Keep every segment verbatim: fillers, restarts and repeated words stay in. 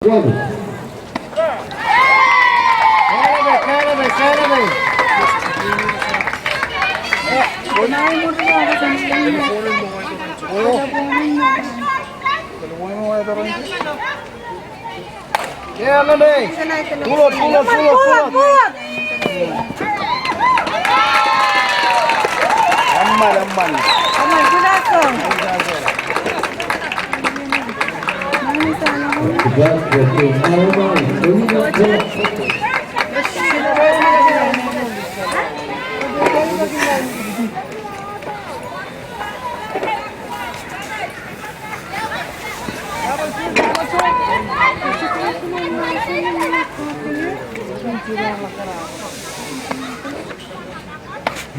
Juego. Pull up, pull up, pull up, pull up. Ammal, ammal. Ammal, good afternoon.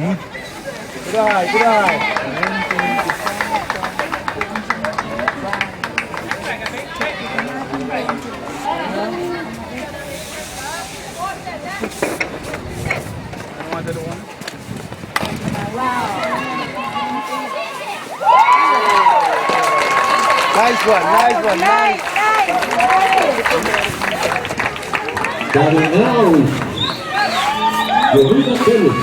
Hmm? Good eye, good eye. Nice one, nice one, nice. Dari Ngawi, Jovita Felix.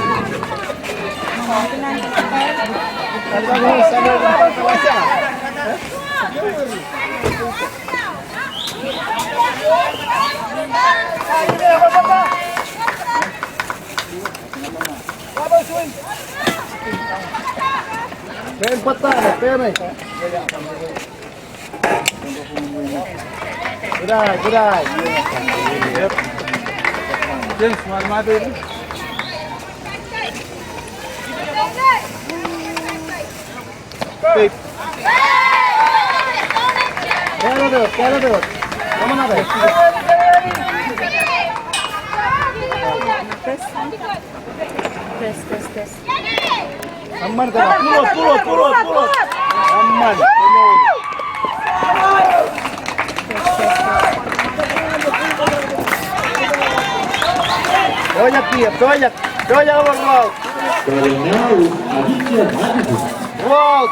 Pen patana, pen. Good eye, good eye. Yep. James, one more, baby. Babe. Kaya na, Dot, kaya na, Dot. Tama na, Dot. Test, test, test, test. Amman, Dot. Pull up, pull up, pull up, pull up. Amman. Toyak dia, toyak, toyak, bang, bang. Dari Ngawi, Aditya Hadi. Wow.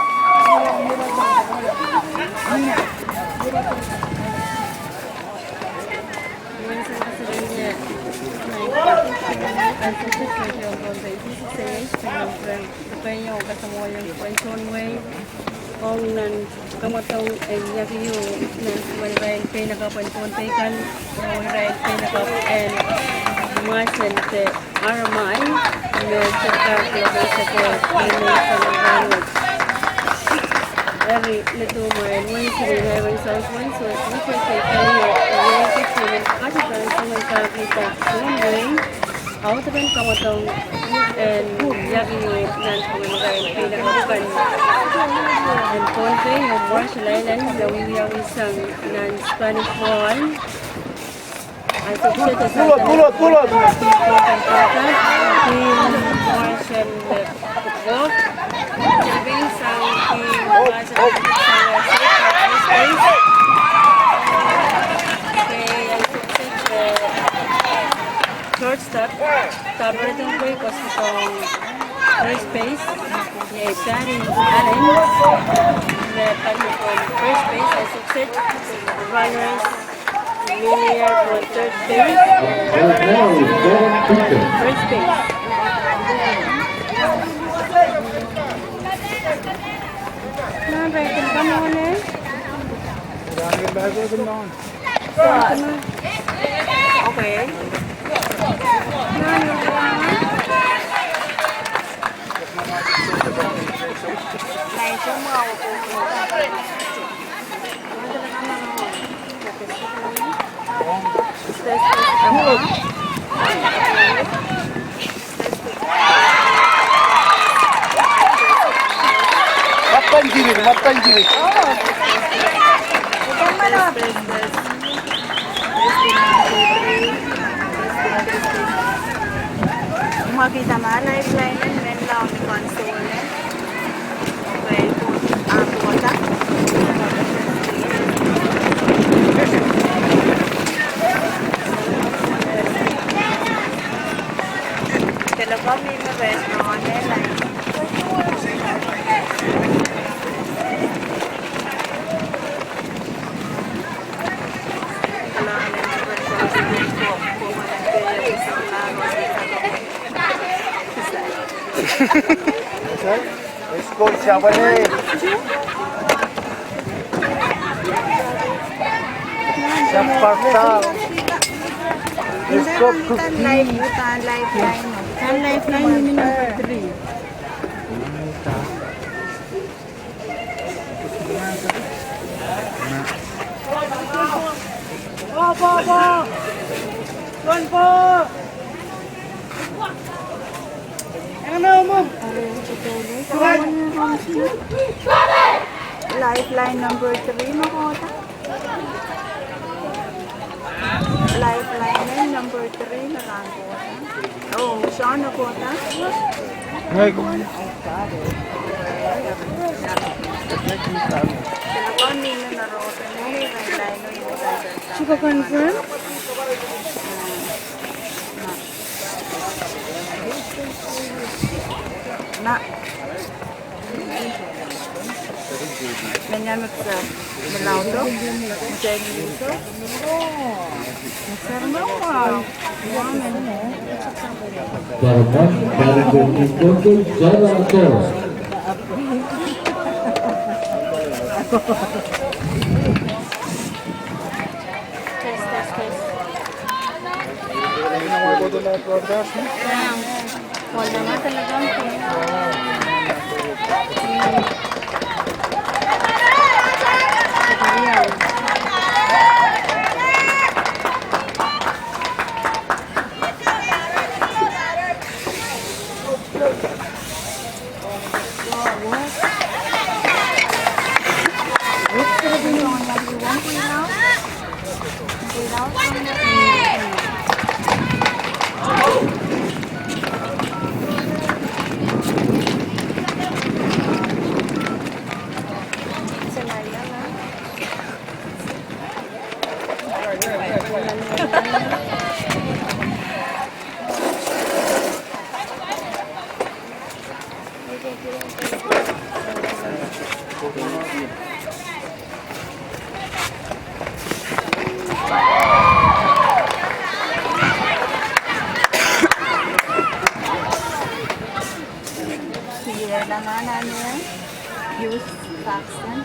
Ong nan kamatong en yak yu nan wai rai en pena kap en pon pekan, wai rai en pena kap en masen te armai, me serka klo besa ke mene sa na bangot. Eri le tu mai en wen siri hai wen saus wen so es ni ke ke kali ya wen ke ke men kasi kan sa men ka kita sun wen. Au te ben kamatong en yak yu nan pengemakai pena kap kan en pon pe yo Marshall Island ya wi ya wi sang nan Spanish Wall. Pull up, pull up, pull up. Shortstop, Taberton Quay, kos kong first base, ye Barry Allen, ye Barry kong first base, I succeed runners. Minier on third base. Right now is Gordon Peter. First base. Nan, right, come on, eh. Okay. Nan, nan, nan. Matan jirik, matan jirik. Makita ma lifeline, men la on console. School siapa ni? Siapa tahu? School cookie. Tan lifeline, no? Tan lifeline ini number three. Lifeline number three, makota. Lifeline number three, nakota. Oh, Sean, nakota. Ngai ko. Siya ka confirm? Na. Nanya meksa. Melauto. Mencari itu. Meksa rumah. Darman dari Bukit Gunung Jalato. Test, test, test. Wala na talagang Siya naman, ano yan? Use vaccine.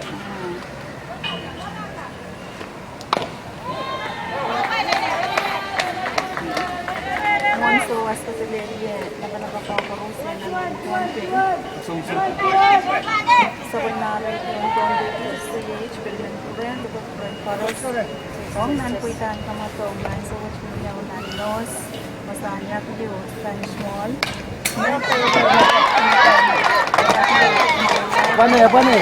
Hmm. Monso, hasta se le rie, la palabra pa Rusia na konti. Sabon na rin yung konti, C H, pero yung brand, brand paros. Kung nan kuitan ka matong, nan sa wach mo niya, nan nos. Masanya ku di Spanish Mall. Apa ni, apa ni?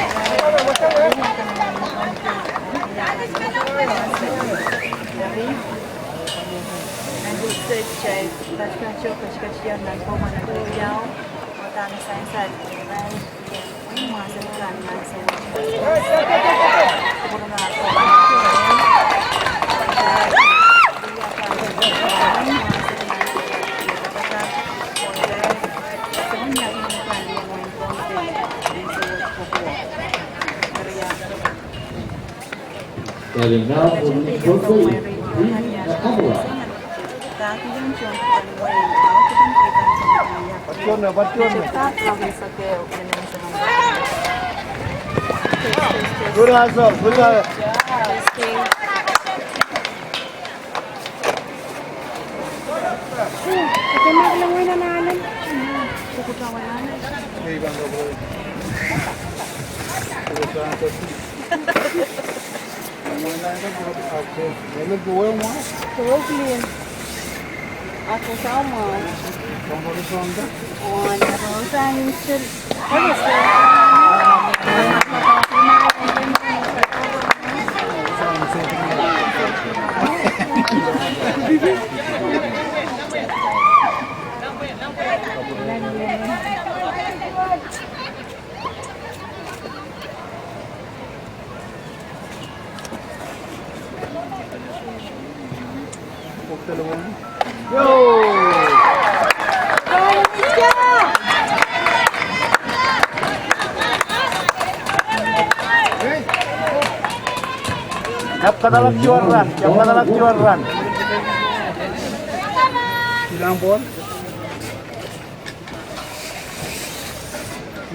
Galing na, uli ko ko. Ini na kamera. Patyon na, patyon na. Good hustle, good hustle. Ito na lang, uy, nanalo. Hey, bang, bro. Brooklyn. Ako sama. One thousand. Siap kata lak juaran, siap kata lak juaran. Bilang, Pon.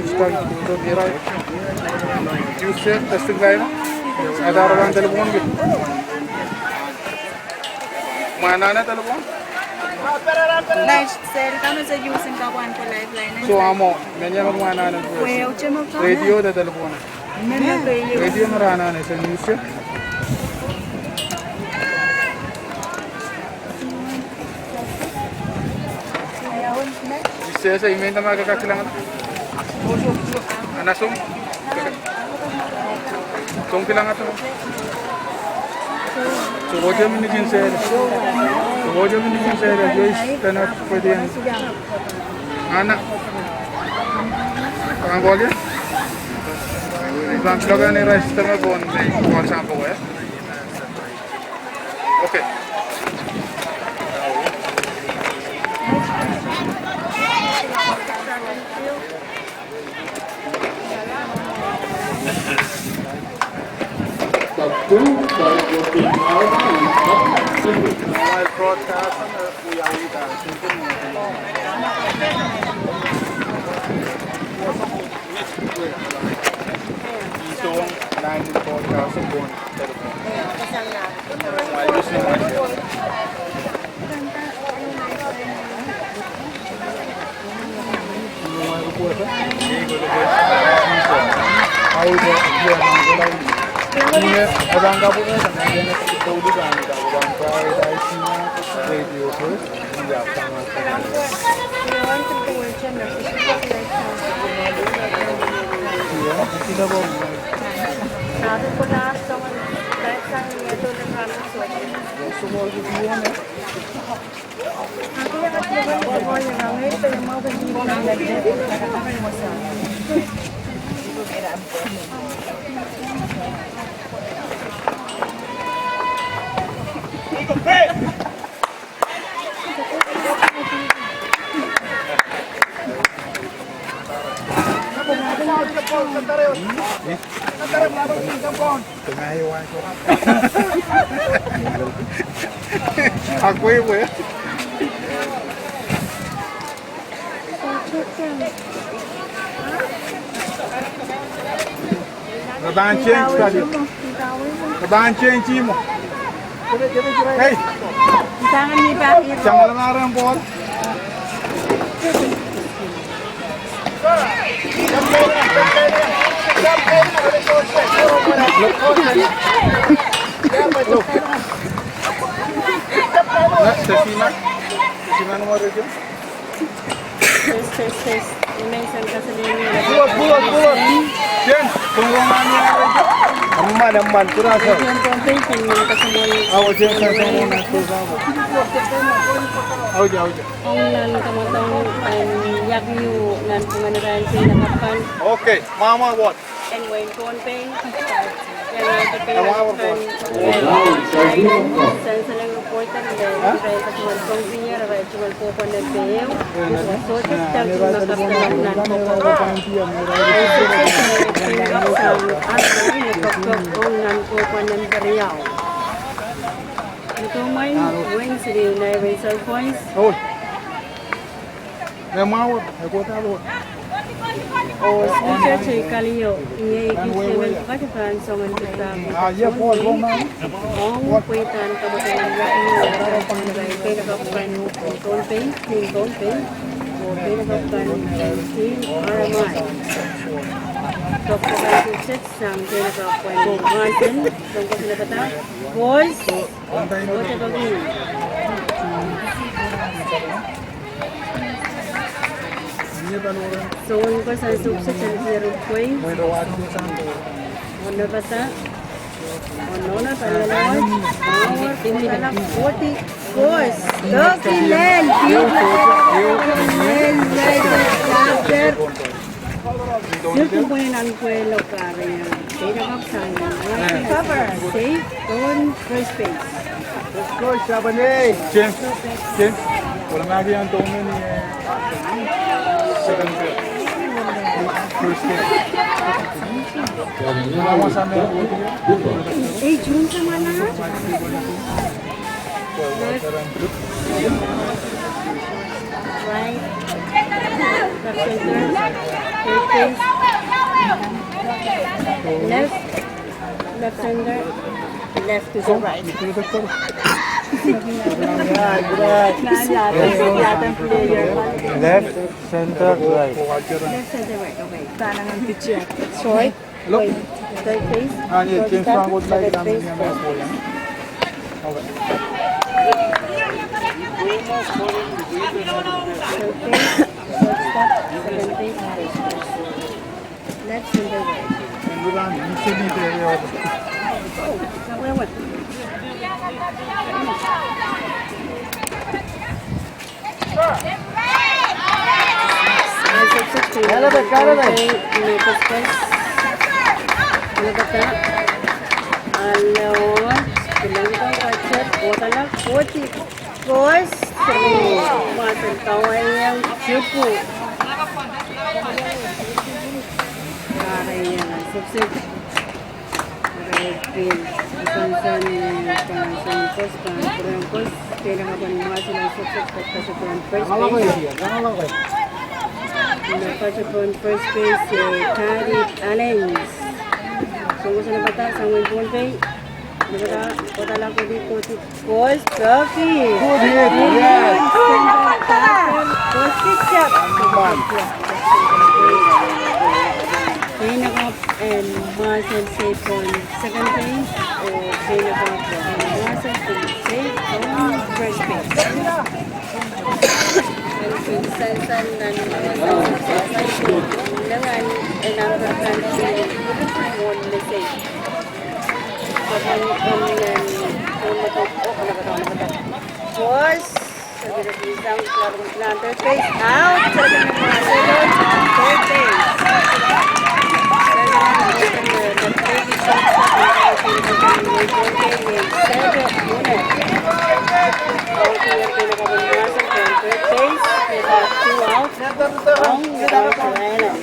Kristu, Kristu, mira. Yusef, testing lain. Ada orang telepon ke? Mana na telepon? Nice, sir. Kami sa using ka wan ko lifeline. So, amo, menya mo mana na. Kwe, uche mo ka. Radio da telepon. Menya ko. Radio mo rana na sa news. Sesa, imenta ma kaka kilangan. Ana song. Song kilangan tu. So, ojo mini jin sere. So, ojo mini jin sere. Yo is tana pwede. Ana. Ang boleh? Ibang slogan ni rice tana bon, bon sampo ya. Okay. Satu, baru voting out. Live broadcast, eh, Kuya Wida. Isong nine broadcast, bon. Aku ibu ya. Raban change tadi. Raban change mo. Hey. Jangan ni ba. Jangan marah, Paul. Test, test, test. Ina isan ka seleni. Pulo, pulo, pulo. Jen, tunggu mani ada. Aman, aman, kurasa. Jen, tunggu, tunggu. Awa, jen, sa, tunggu, na, tunggu. Awa, awa. Ong nan kamatong, em, yak niu nan penganaran sini nakapan. Okay, mama, what? And Wayne Pohnpei. Sansalang reporter le, Raisa Kumalkong Senior, Raisa Kumalkong Kuan Nagdeo. Sote tang makaptalang nan koko. Ang sote tang makaptalang nan koko, nan koko nan beriau. Ito may, Wins di Nairobi South Points. Oh. E mau, e kota lo. O Spencer Choi Kalio, i e kisi men kati Franson en kita. Ah, yeah, Paul, go, man. Ong kuitan kabutan yang ini, bai pena kabutan Pohnpei, Pohnpei, o pena kabutan Team R M I. Tok kabutan sukses sang pena kabutan Martin, tok kabutan kata, boys. So, un ko sa sukses en kier un point. Ono bata. Ono na pala lawan. Power, kota la forty. Goals. Lucky Land. Big Land. Land. Sirkum ponen an kuelo kare ya. Pena kapsan. Cover. Safe. Don first base. Let's go, Shabane. James, James. Wala na di ang tome ni, eh, second base. First base. Awa sa me. Eh, Jun sa mana? Right. Left center. Third base. Left. Left center. Left to the right. Left center, right. Left center, right. Okay. Sana ng pitcher. Short. Look. Wait. Third base. Ah, yeah, James Franco, like, third base. Okay. Third base. Shortstop, second base, first base. Left center, right. And we run, you see me there, yeah. Oh, where, where? Goals, masan kawai yang cupu. Kawai yang sukses. Kawai yang sukses. Kawai yang sukses. Kawai yang sukses. Kena kapan masan yang sukses. Kena kapan first base. Kena kapan first base, eh, Tari Allen. Sungguh sana bata, sangguh pun pe. Bata, bata laku di koti. Goals, Rocky. Good hit, yes. Goals, good job. Come on. Pinakap and Marcel safe on second base, o pinakap and Marcel safe on first base. And pinsansan na naman sa dengan enamper kan si Mon Lese. Boss, sabi na isang klarong planter, face out. Sabi na mga sagot, third base. Sabi na mga sagot, third base. Okay, ang pinakabumasan, third base. May two out. Ang Island.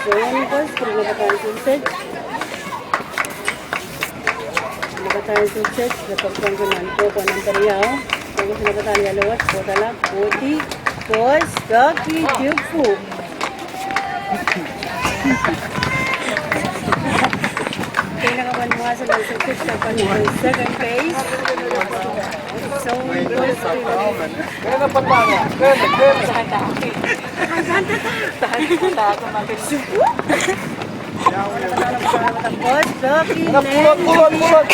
Zone, boss, kung nakatansing set. Nakatansing set, napagpang ko nan ko, ko nan tariaw. Kung gusto nakatansing lewat, ko tala, koti, boss, Rocky, Jupu. Kaya nakaman mga sa second base. So, boss, Kaya na patana. Kaya na, kaya na. Tahan, tahan, tahan. Tahan, tahan, tahan. Subu? Boss, Rocky, Pulot, pulot, pulot.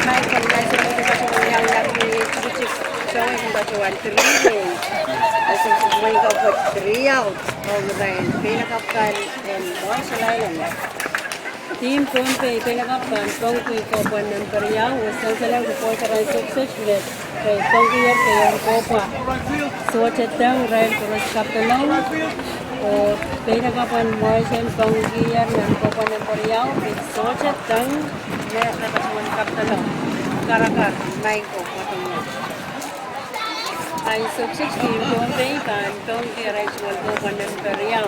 Michael, nasa mo sa kanyang laki, so, yung batuan, three days. Kasi may kapag three out. O, mabayan, pinakapkan, and Marshall Island. Team Pohnpei, pinakapkan, pangkui kopan nan Pariaw, wasang salang ko por karan suksuk net, kay pangkui yat kay ang kopa. So, chetang, Ryan Cruz Captain Long, o pinakapkan Martian pangkui yat nan kopan nan Pariaw, so, chetang, ne, nakasuan Captain Long, karakar, main ko, matang yat. Ai suksuk Team Pohnpei, kan tong ki rai sual kopan nan Pariaw.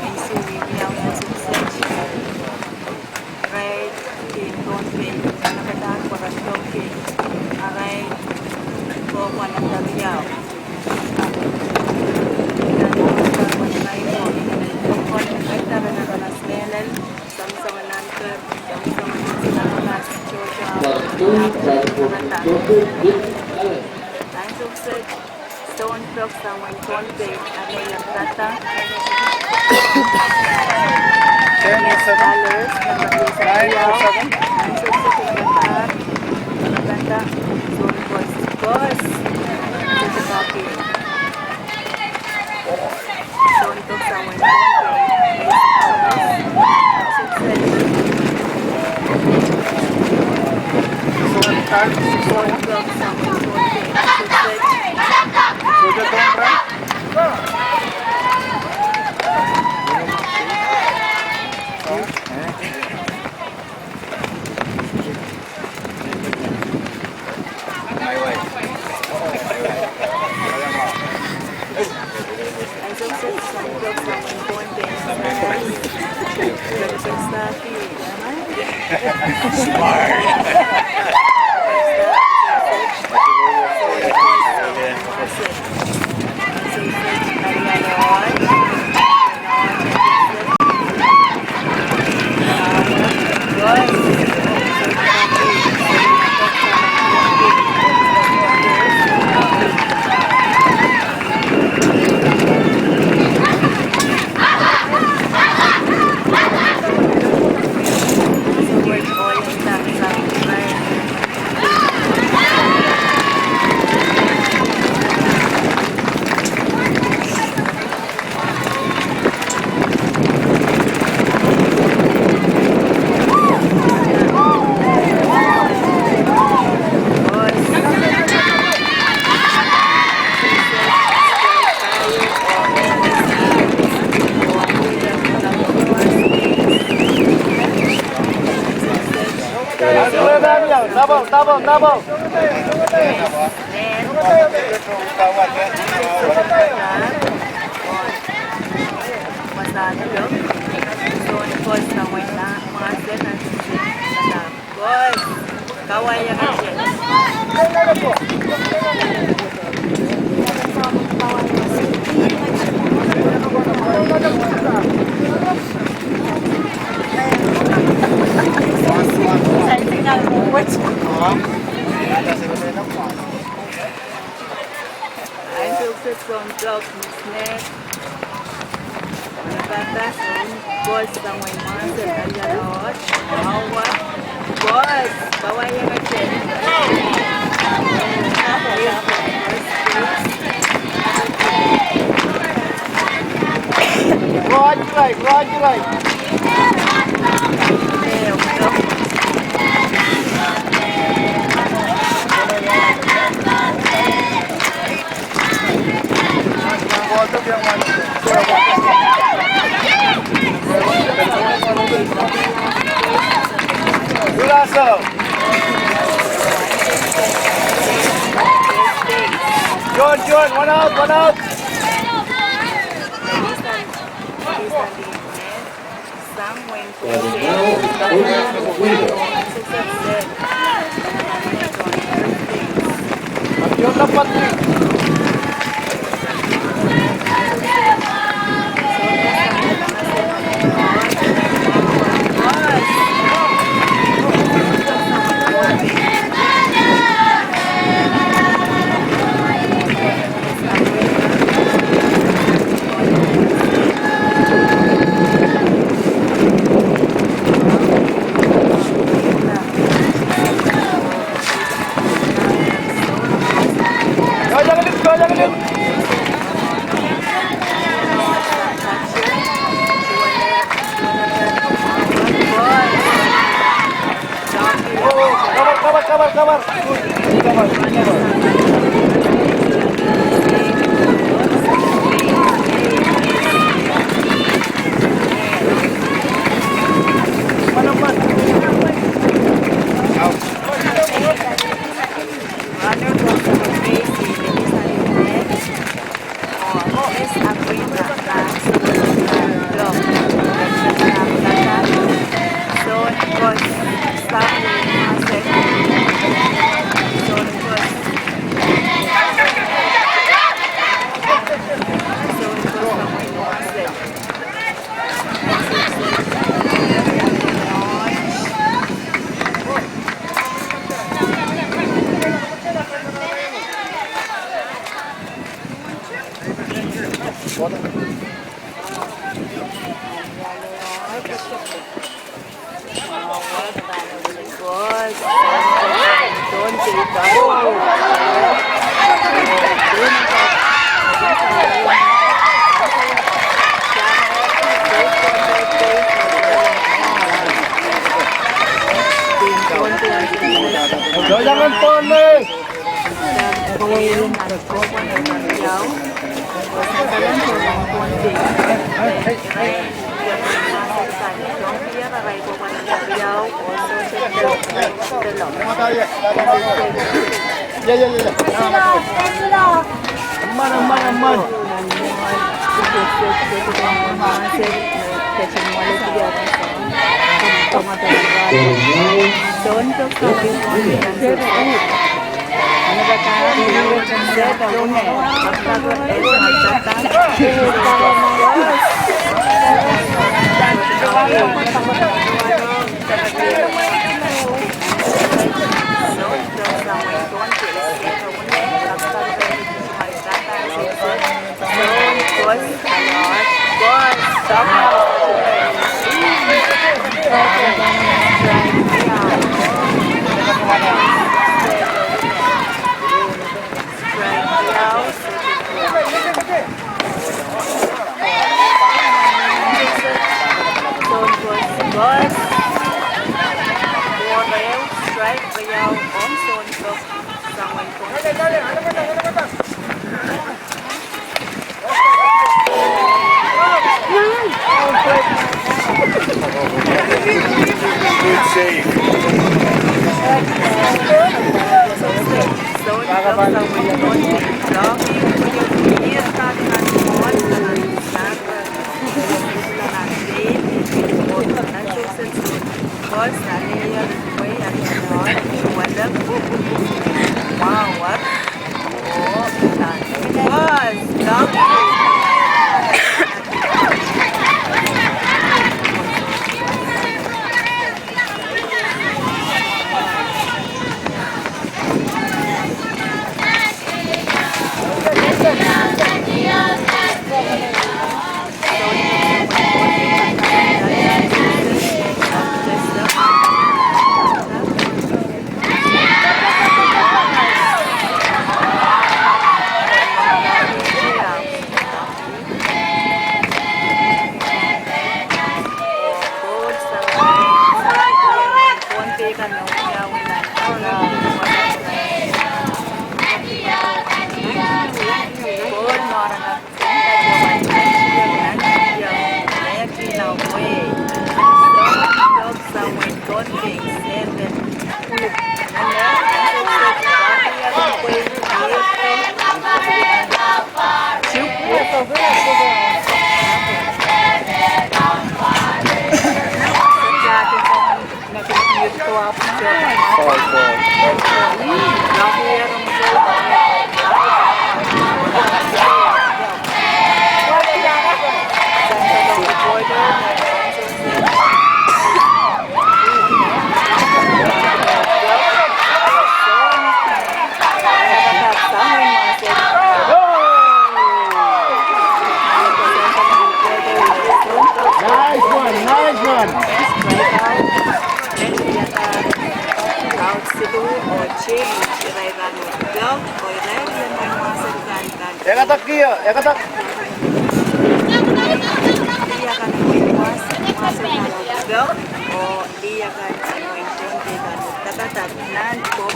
Ai suri miau na sukses. Rai, tin ton pe, na kata kwa ka toke. Arai, ko kwa na tamiau. Ita ni kwa kwa na rai ko. Ko kwa na kata na kana smelel. Sama-sama nanti, sama-sama nanti, sama-sama nanti. Satu, satu, satu, satu. Lain sukses. Stone Cross, Samoan Stone Cross, Amelia Plata. Ten oh seven. Nine oh seven. Nine oh seven. Plata, Stone Cross, Cross. Stone Cross, Samoan Stone Cross. Stone Cross, Samoan Stone Cross. Double, double, double. Ai sukses son blok, Miss Net. Bata son, boss, Samoan Stone Cross, Amelia Plata. Boss, bawa ya kacen. Roger, Roger. Golazo. John, John, one out, one out. Samoan Stone Cross. Campeon na, Patrick. Kabar, kabar. Kabar, kabar. Mana, Mas? Jangan panik. Ya, ya, ya, ya. Aman, aman, aman. Good save. Nice one, nice one. Ekatak kia, ekatak. Iya kan, mas, mas kan. Iya kan, ano, ito, ito, ito. Tatatat, nan, ko,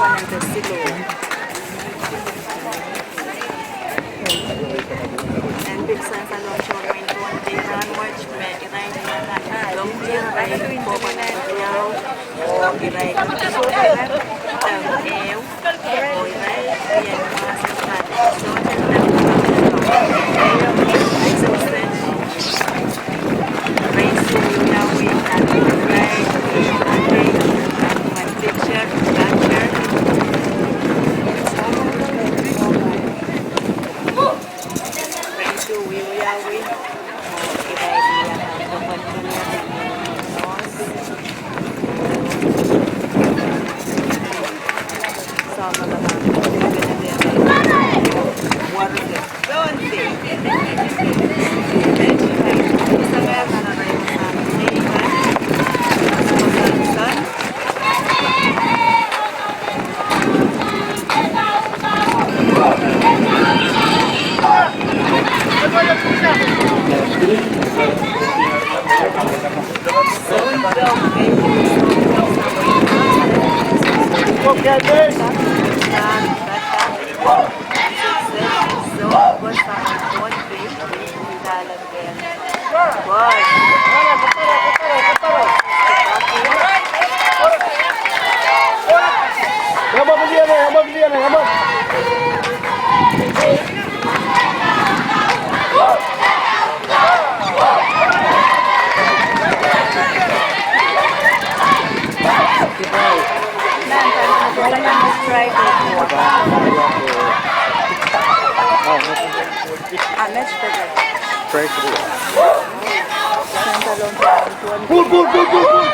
Pull, pull, pull, pull, pull.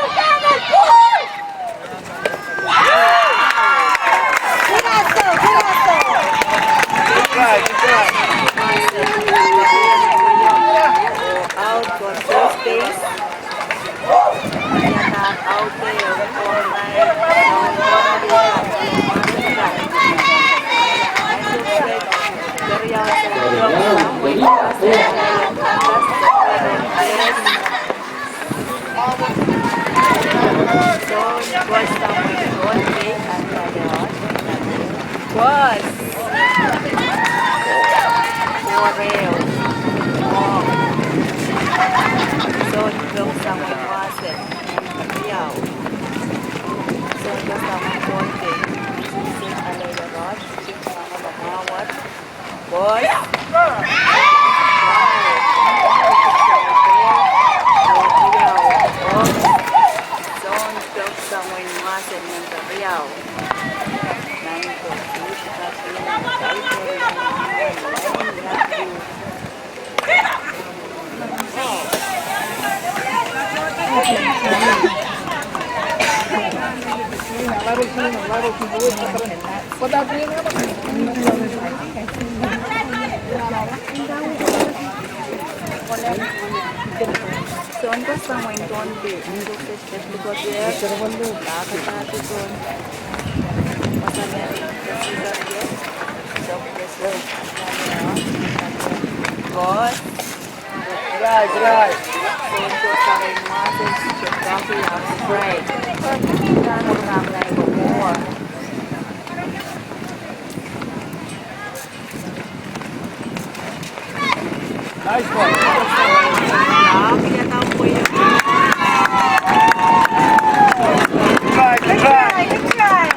Good try, good try. Out for first base. Out there. Boss. Zone twelve, Samuel Masen, number Riau. Nine four two, Son ko sa mo intonte, entonces, es lo que quiero, la que está tu son. Pasa bien, precisa bien. Dos. Right, right. Son ko sa mo intonte, check out the outside. Kita no kami na iko. Nice one. Good try, good try.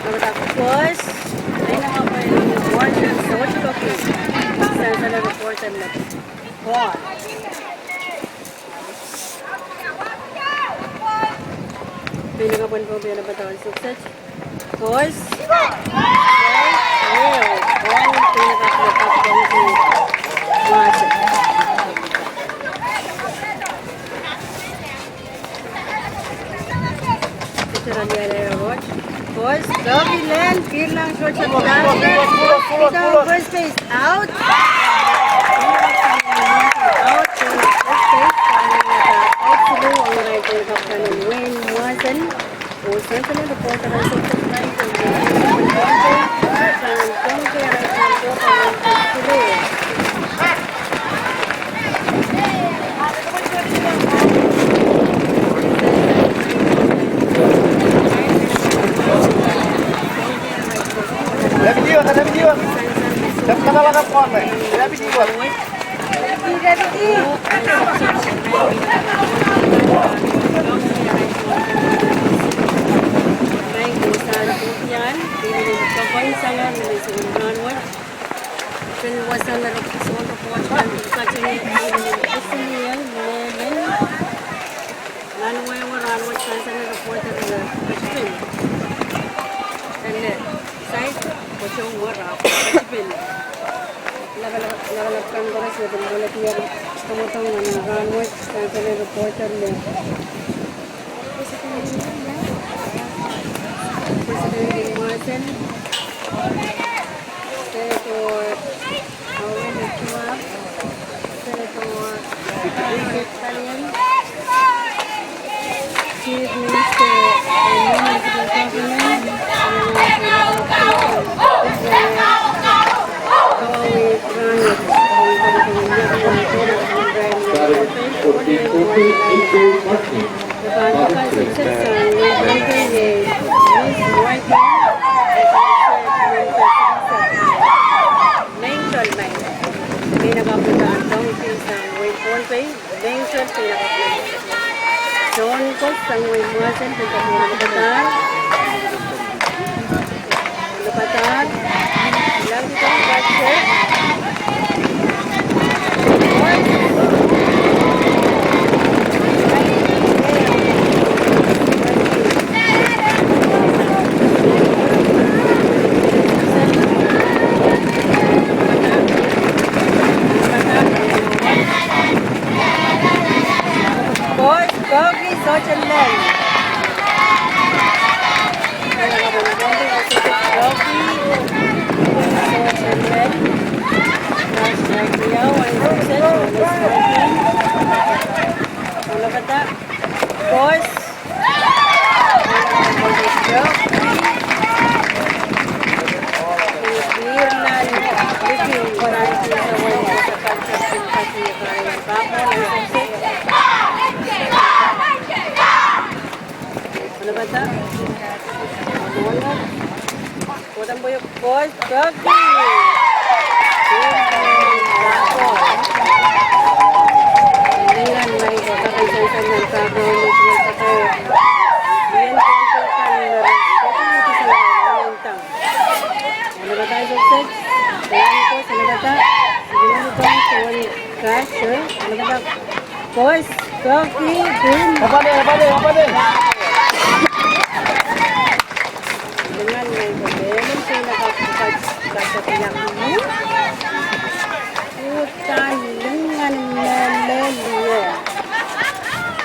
Pagkatapos, ay na nga po yung reward sa Sochi Coffee. Sa, sa report na po. Pinakapan po, pinakapan po, success. Boys. Boys. Boys. Boys, Dovilen, Pirlang, short shot, ita, first base, out. Out, first base, out, sulu, ang right, Wayne Muasen. O, sa, sa, na, reporter, ang success na ito. President Martin, Senator Aurelio Chua, Senator Richard Talian, Chief Minister and members of the government, Boys, Turkey, Green. Apa dia? Apa dia? Apa dia? Dengan main bobelum, saya nak baca pelaku. Hutan dengan meleleh.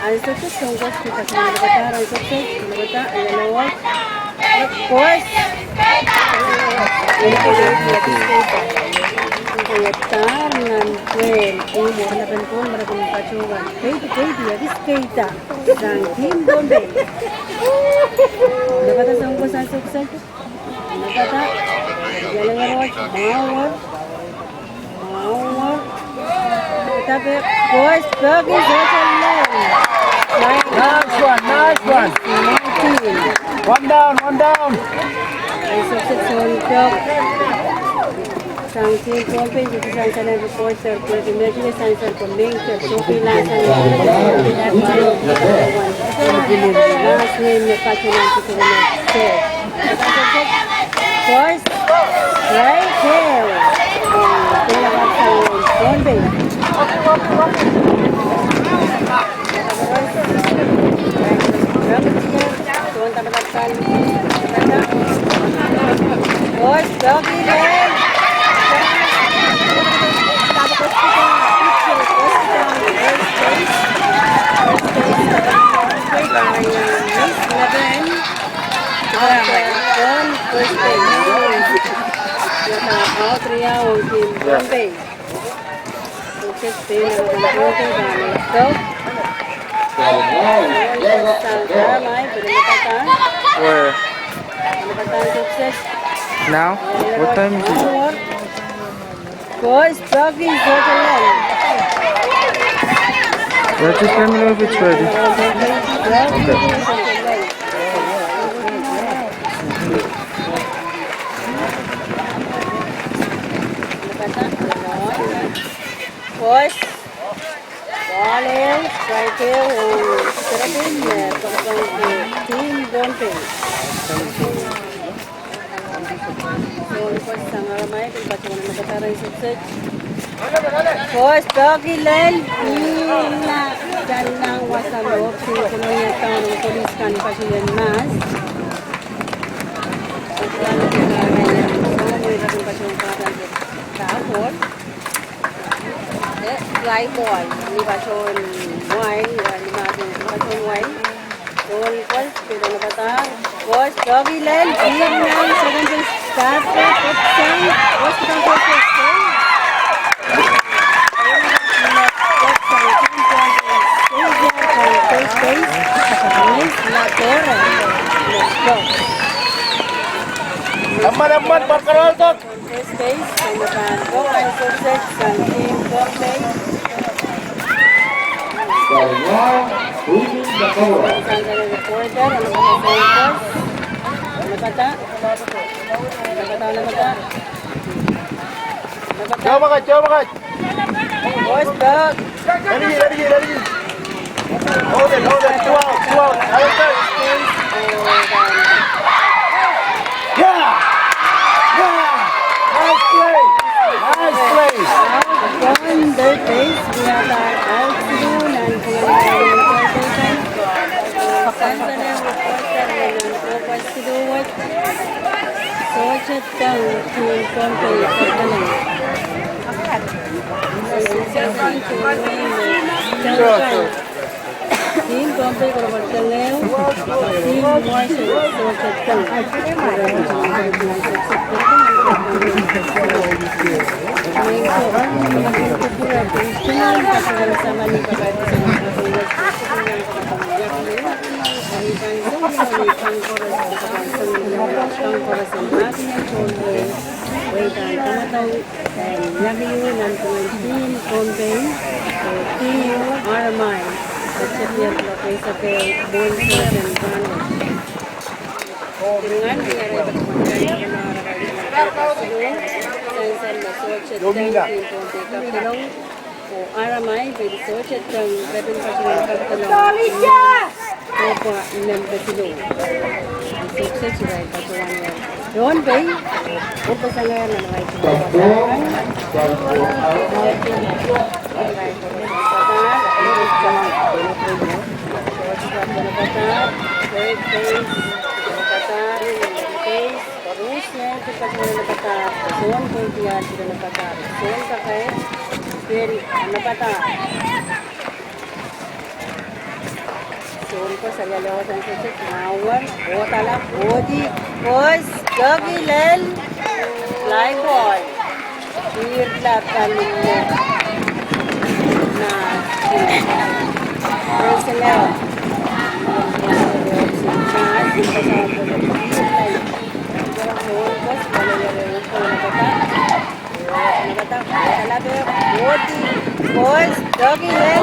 Answer ke sungguh kita kena berkata, answer ke kena berkata, ayo lewat. Boys. Ini kita lihat di skate. Kita lihat tar nan kuen. Ini mau kena pentul, mereka mau pacuan. Kaiti, kaiti, ya, di skate. Sangkin Bombay. Nakata sungguh, sungguh, sungguh. Nakata, jalan lewat, mawar. Mawar. Kita ke, boys, bagus, jalan. Nice one, nice one. Nineteen. One down, one down. Ay, sukses, sukses. Sangsin Pompey, jadi sangsin reporter, jadi media sangsin pemingkir, suki lasan. Last name na pacu nanti kena. Boys, right here. Kena pasang Pompey. Where? Now? What time is it? Boys, doggy, go to land. Yeah, just let me know if it's ready. Okay. Boys, ball e, strike e, o, terapin, e, pagkang ke, Team Pohnpei. So, boys, sang Aramai, pin patungan na kataran sukses. Boys, doggy len, ina, dan nang wasa loob, si Colonia Town, ang polis kan pasiyan mas. Ang polis kan pasiyan mas. Tapos, eh, fly ball. Ni bason wai, ni bason, ni bason wai. Gol, gol, pero no pata. Gol, doggy len, Vietnam, seven six, start, touchdown, touchdown, touchdown. Miss La Torre. Let's go. Aman, aman, Barcaralto. First base, sa matan Bokang Sukses sang Team Pohnpei. Sang kaya reporter, ano ba sa first? Ano ba ta? Ano ba ta, ano ba ta? Ano ba ta? Jauh banget, jauh banget. Boys, dog. Lari, lari, lari. Hold it, hold it. Two out, two out. Out, out. Yeah! Yeah! Nice play! Nice play! Down third base, we have our outfield and Team Pohnpei, Team Pohnpei, Team Pohnpei, Team Pohnpei, Team Aramai, Team Aramai, Team Aramai. O Aramai, pwede sa siya tang rebin pa siya ng pagtanong. Opa, nem pa sila. Ang sukses sila yung pagkawan niya. Doon, bay. Opa, sa ngayon, ano, ay, Third base. Base. Rus ne, tu ka sona na kata, son ko dia, tu na kata, son ka kai, peri na kata. Son ko salia leo san se se, nawan, o tala, o di, boys, doggy len, fly ball. Birla kanina. Na, personnel. Boys, doggy leg.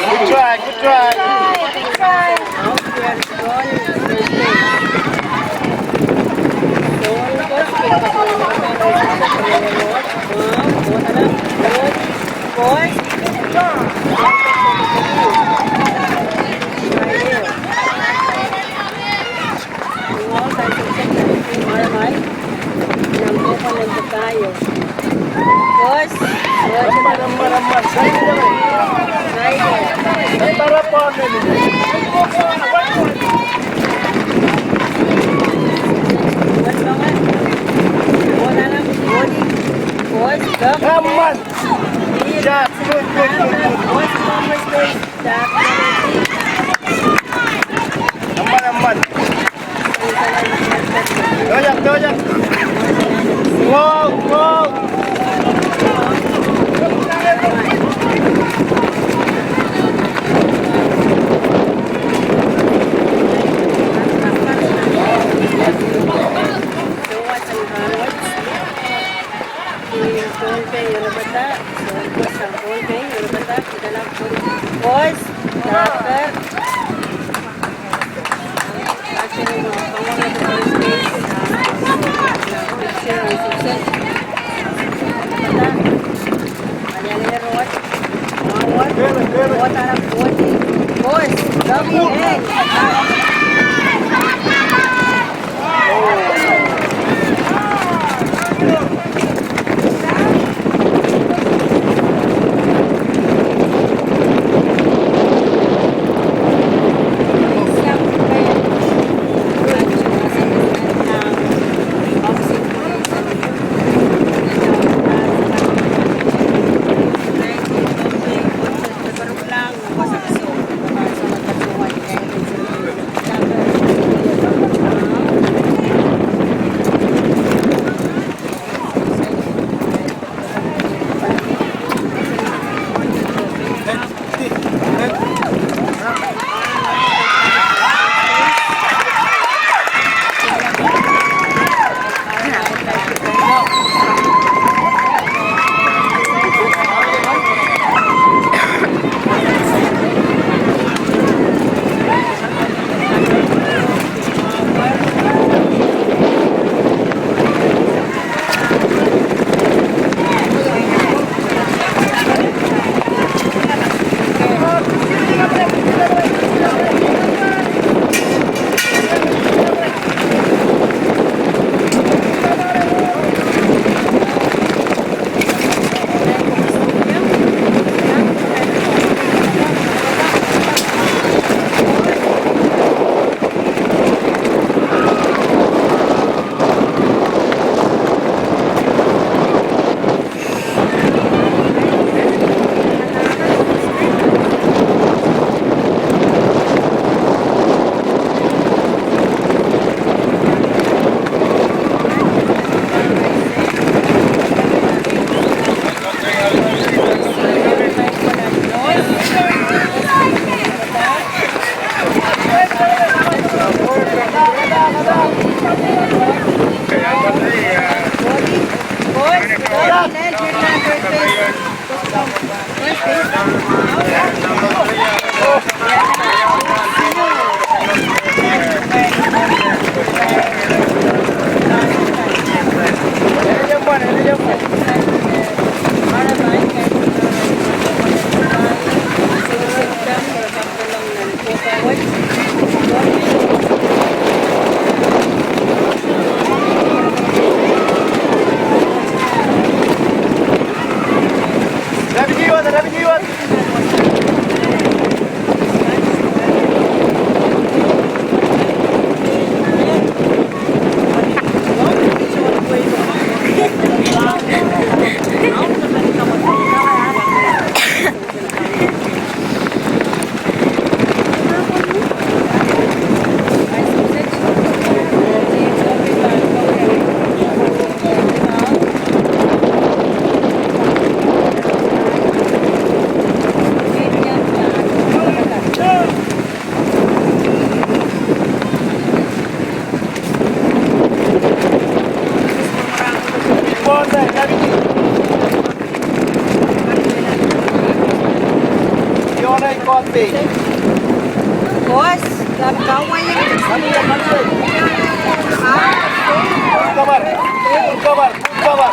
Good try, good try. Good try. Boys, boys. Aman, aman, aman. Side, side. Side. Side, para pa, men. Come on. Good, good, good, good, good. Aman, aman. Doyak, doyak. Wow, wow. Ball pei, ora bata. So, ball pei, ora bata. Kita na ball. Boys, dapat. Actually, no, come on, the first base. Picture and success. Ora bata. Aliale rot. Forward. Rot, ara, forward. Boys, come in. Boss, da kau yang. Cover, cover, cover.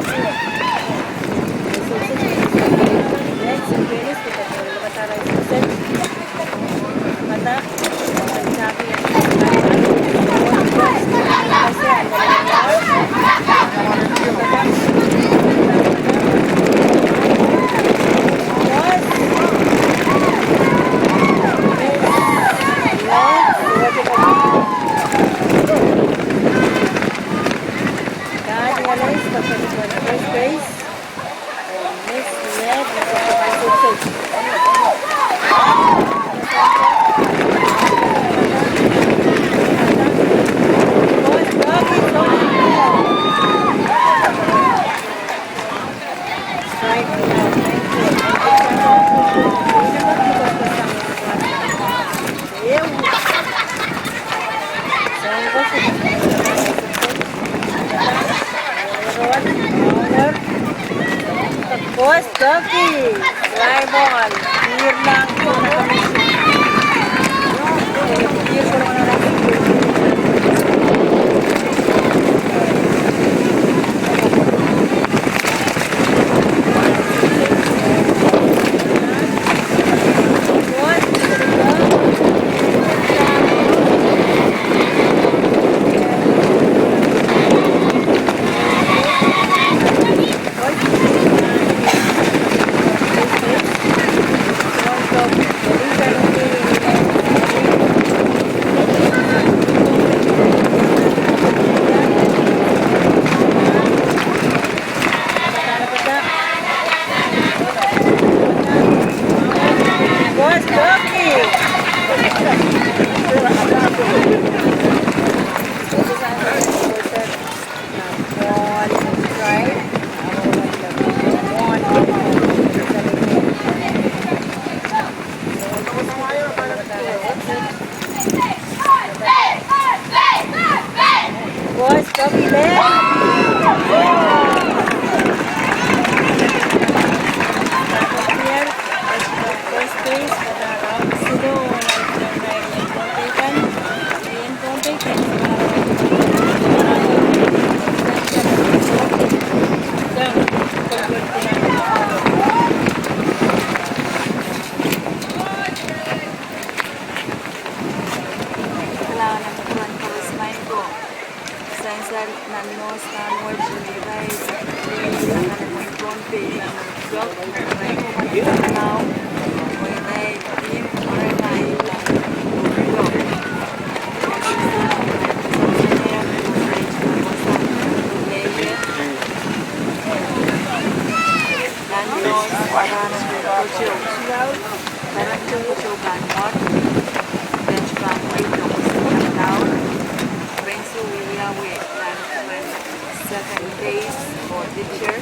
Boss Doki, fly ball. Clear lang. Clear ko lang na. Boys, copy there. Here, first place for the round zero. Kailangan ng kuwan para sa main ko. Sa insan nan nos nan watch ni guys. Ang alam mo yung phone pay, ang job, ang right now, ang right team, ang right job. Nan nos para ng coach. Para ng coach ban hot. Bench ban wait, tapos ng down. Renzo William wait. Nan second base for teacher.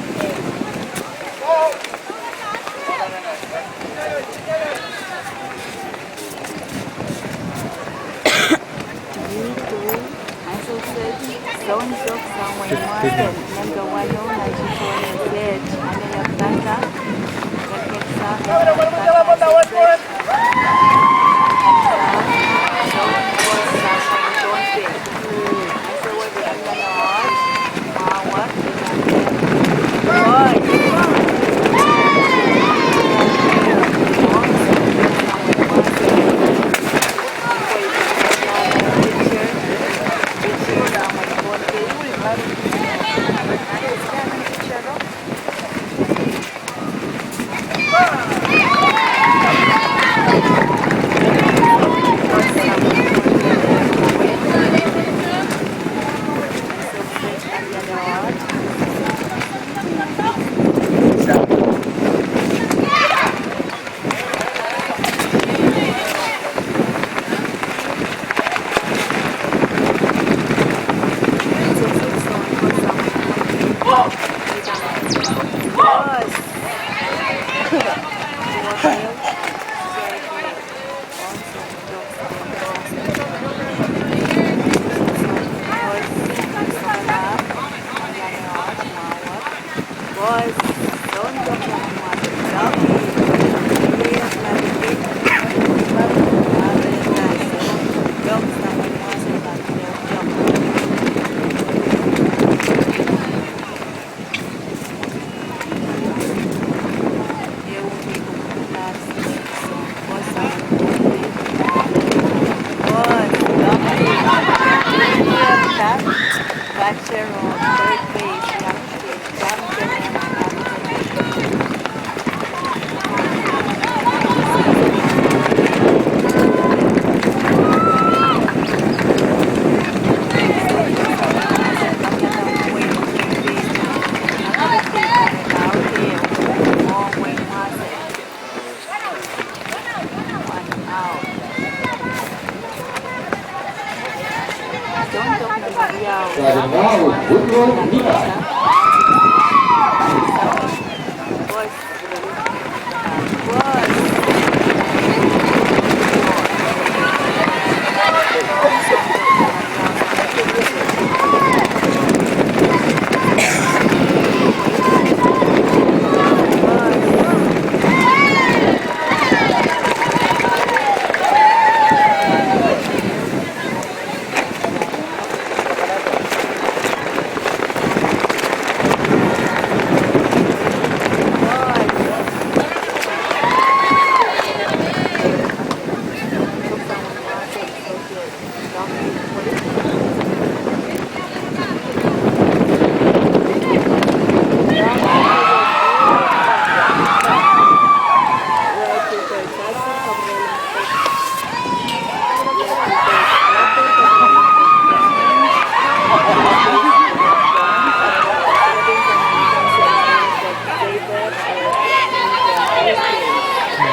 Don't joke, someone must. Number one, no, na jicho ni zet. Ane ya planta.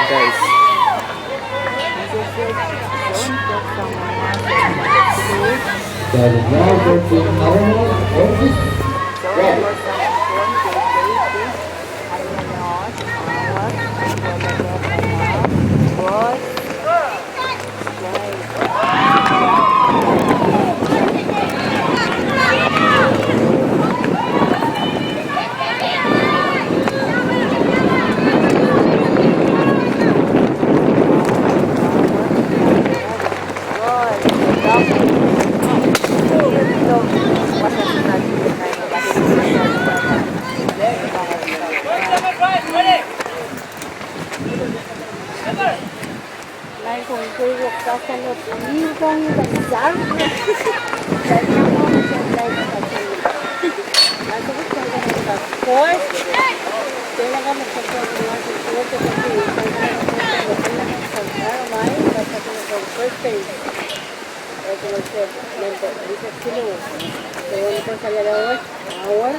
Guys. Lai kong koi wak sa sa lo ni kong yu ka sa. Of course, kailangan magpagpapagawa sa sport sa pag-iisang ka ng pagpapagawa sa first phase. As I said, member, isa kilo. So, ito sa lalawas, hour.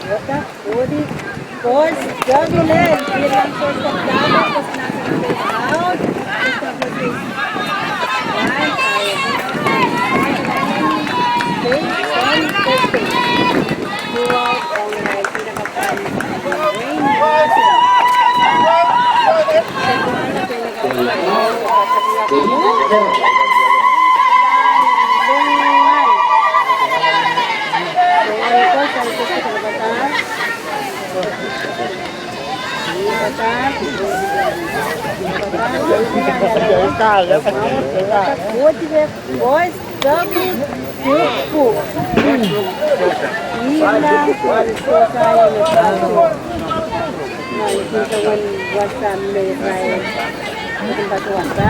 Wata, odi, boys, juggling, bilang first of all, tapos nasa face out, first of all, face right, face on, face face. Throughout, ang pinakapan, Wayne Russell. Second, pinakapan, Wayne Russell. Boys, double, triple. Ina, so sa ina sa so. Na, ina sa wan, wan sa me rai. Ina sa wan sa.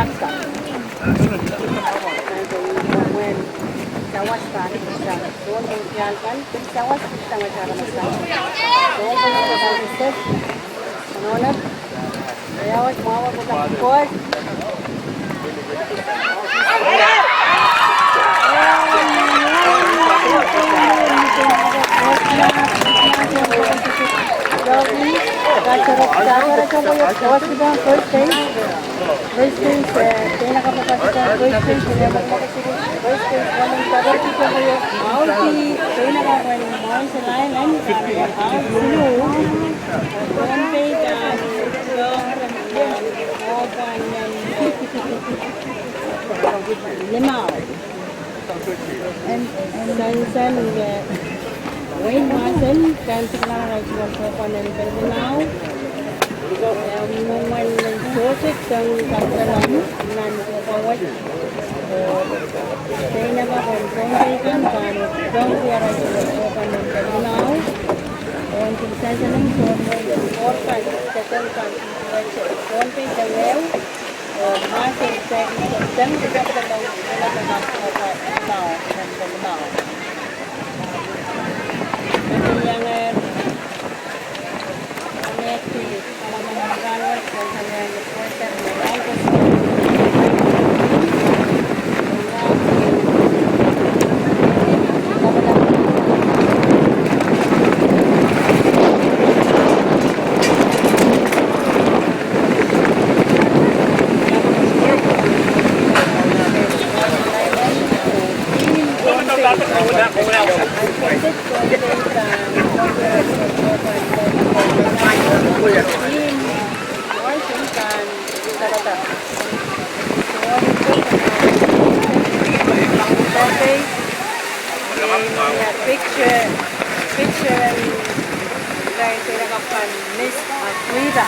Wan sa wan sa. Wan sa wan sa. Limau. Sansan, eh, Wayne Martin, kan tikna na rajwan ko panen Limau. Eh, mungwan sochek sang kakalam nan ko pawat. Kaya na ba kon kon kay kan pano kon kaya rajwan ko panen Limau. Kon sansan ko kon kan sansan kan kon kay jawel. Picture, picture, and Miss Afrida.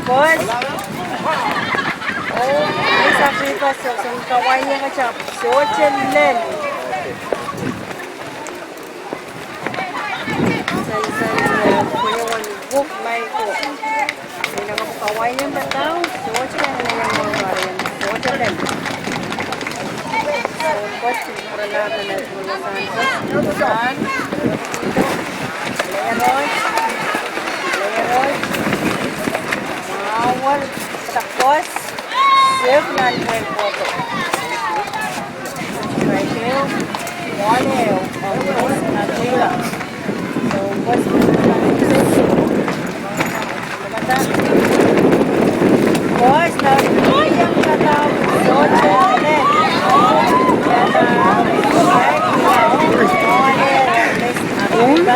Boys. Oh, Miss Afrida, so, so, kawai ya kacap. So, chelen. San, san, eh, kuya wan buk mai ko. Ina ko kawai yang batau, so chika na yang baru yang so chelen. So, kos pura na na na san, san. Leroy, Leroy. Mawar, takos. Save nan kuen koto. Right there. Wale, of course, na tela. So, of course, na tela. Boys, na tela yang kata, so, chele. Kata, right now, wale, of course, na tela.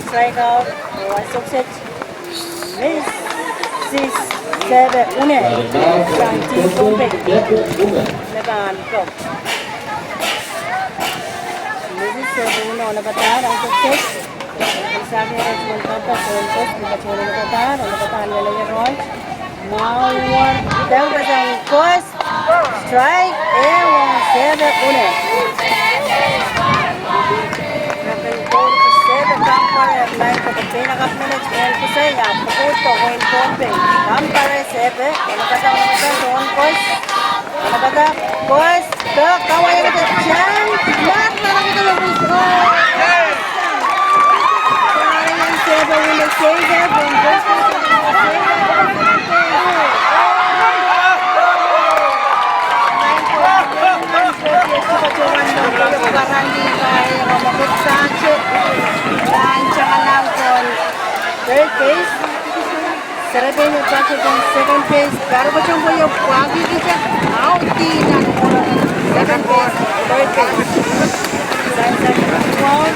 Strikeout, one success. Miss, sis, sebe, une. Santi, kompe. Leban, go. Miss, sebe, une, ona batar, ona batar. Miss, sebe, one, ona batar, ona batar, ona batar, ona batar, ona batar. Mawar, dau, basang, kos. Strike, e, wan, sebe, une. Sebe, kampare, nai, ko, pena, kap, mene, en, kusai, ya, pukuto, wen, pompe. Kampare, sebe, ona kata, ona kata, son, kos. Ona kata, kos, to, kawai, kata, chan, mat, ona kata, ona kata. Third base, Serebenyo Pacho kon second base, Garo Bachong Boyo Pagi Kicha, out, tina, second base, third base. Sansan, out,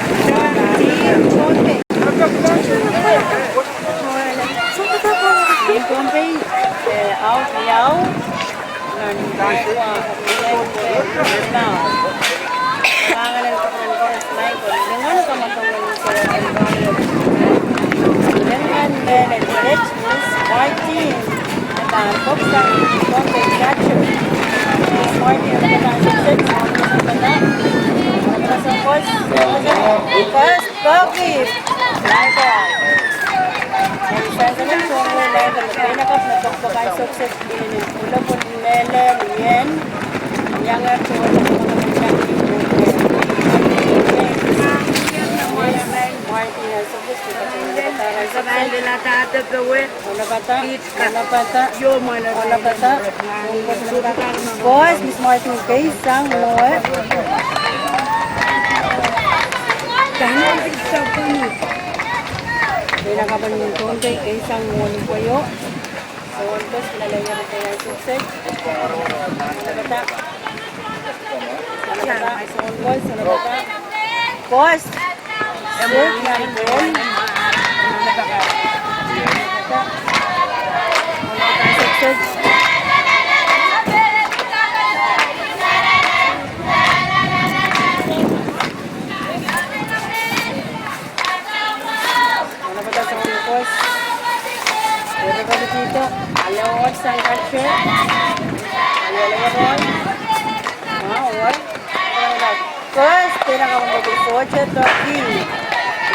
team, third base. Team, third base, eh, out, yau. First, Bobby. Fly ball. Ang sansan na suang na, pinakap na toktokan sukses. Ini pula pun Mele, Yen, yang aku Martin, sukses kita. Mana bata? Mana bata? Mana bata? Boys, Miss Martin, kei sang mo e. Dena kaban ni tonte, kei sang mo ni koyo. Son boys, kina lagi ada kaya sukses. Mana bata? Mana bata? Son boys, mana bata? Boys. Save na rin. Mana bata? Mana bata? Sukses. Mana bata sa ungkos? Pero kami dito, alawad sa kache. Alawad. Ah, alawad. First, kaya na kami mag-soccer, Toki.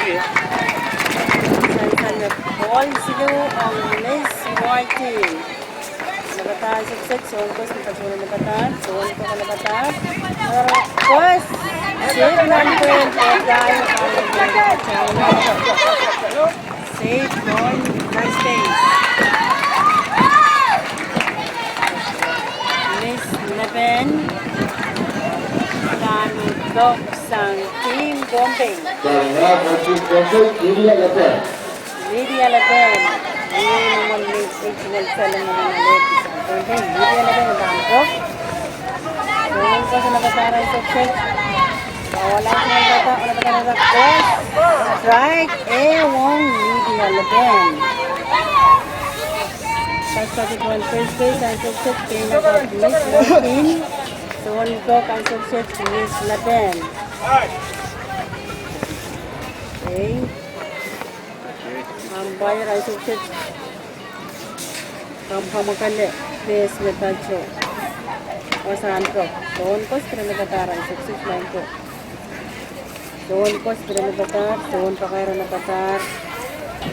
Sa isang ball, sino ang Miss Martin? Mana bata, sukses, son boys, mana bata, mana bata, son boys, mana bata. First, save number, save number, save number, first base. Miss Leben, dan Doc sang Team Bombay. Lydia Leben. Ini naman ni original sa lang naman ang Lydia Leben, bangko. Son boys, mana bata, rai sukses. Wala sa bata, wala bata, wala bata. Strike, e wong, Lydia Leben. Sa sa di kuan first base, ang sukses, pinaka Miss Martin. Son boys, ang sukses, Miss Leben. Okay. Umpire, rai sukses. Kam, kam kale, base metacho. Osan ko. Son boys, mana bata, rai sukses, main ko. Son boys, mana bata, son pakai, mana bata.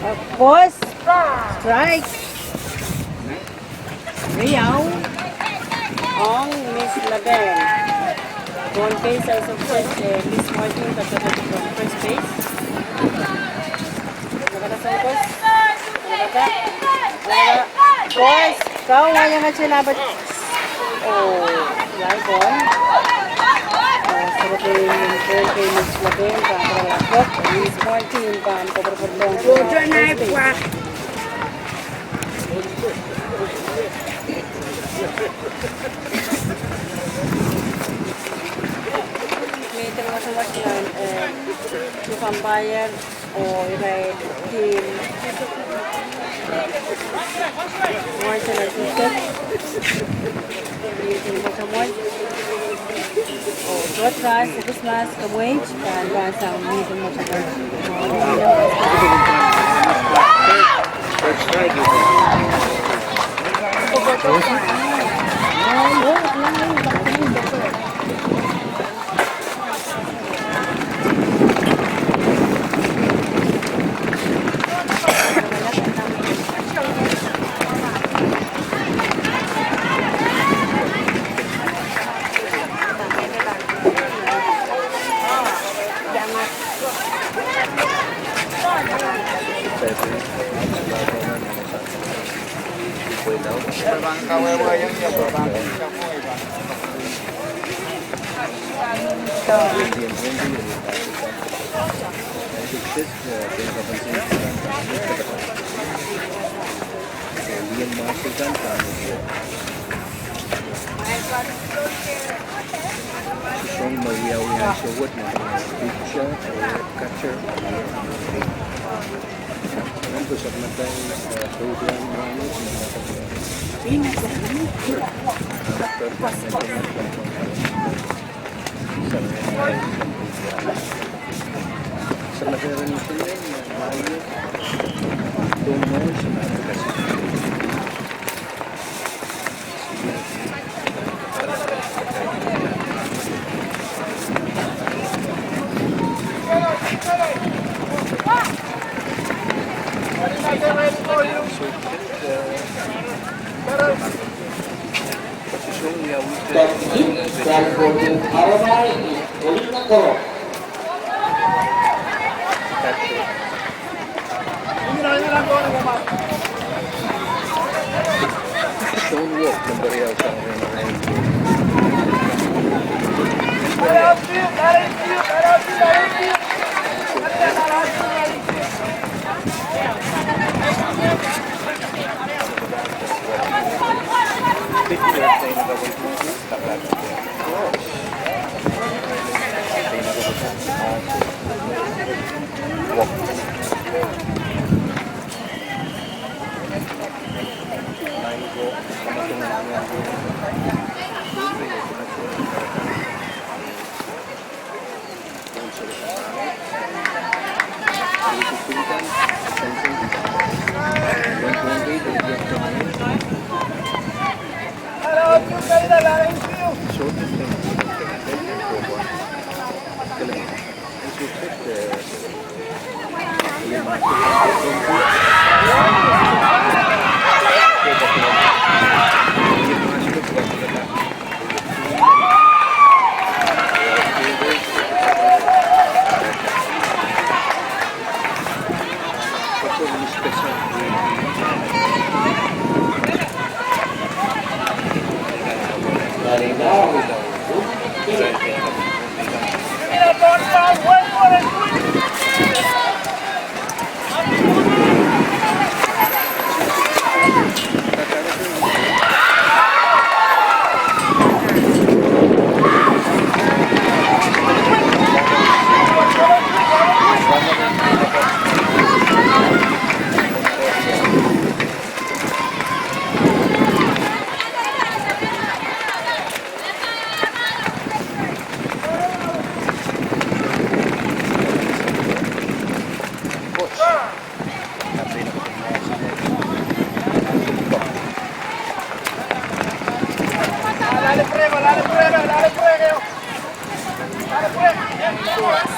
Of course. Strike. Riau. Ong Miss Laben. Son base, rai sukses, eh, Miss Martin, kata from first base. Nakata son boys. Nakata. Boys, kau nga yang aja nabat. Oh, fly ball. Oh, seperti mungkin Miss Laben, kan, terlapor. Miss Martin, kan, cover berdong. First base. Meeting masing-masing, eh, umpire, o, ibai, team. Martin, assistant. Meeting masing-masing. O, tuat ras, Mas, kamuench, kan, kan sang meeting mo sa kan. This, uh, they have a Song Maria Wiang Sewot na picture or capture. Ano po sa matay, uh, program namin sa mga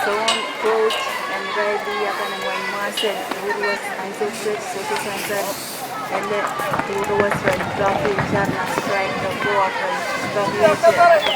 Sound coach and ready, akan ang mga muscle, Urwas, Isaac Fritz, Soto Sansan, and then Urwas, when Buffy, Charna, strike the ball, when Buffy,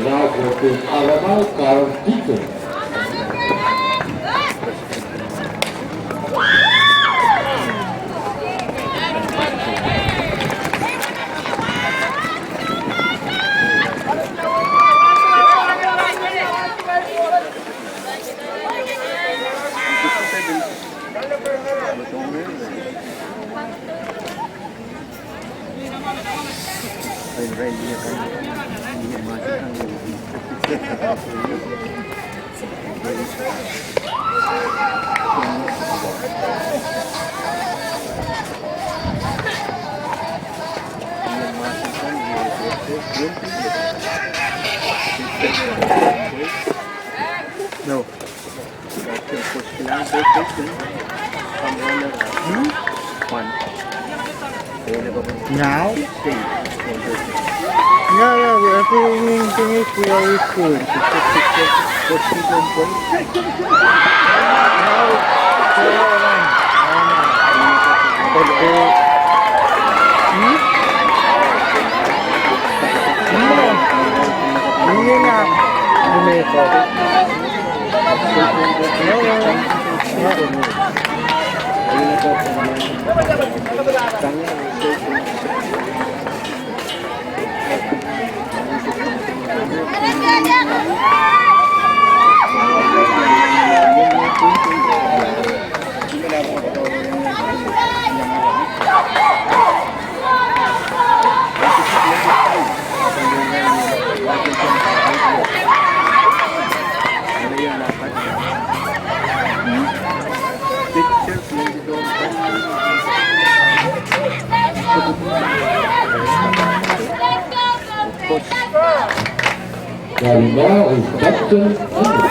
Now for Aramal Carl Dieter. No. Hmm? One. Now? Yeah, yeah, yeah, everything is very good. Dari now is Captain Andrew.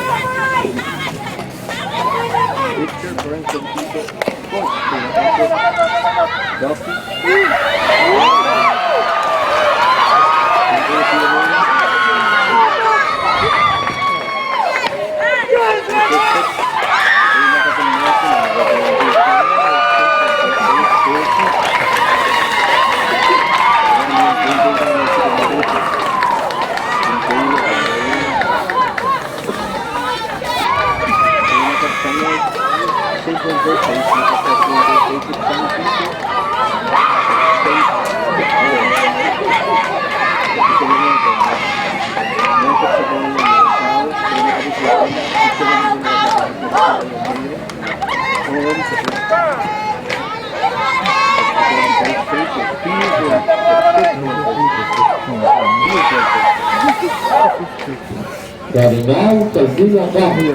Dari now, Calvino Bahia.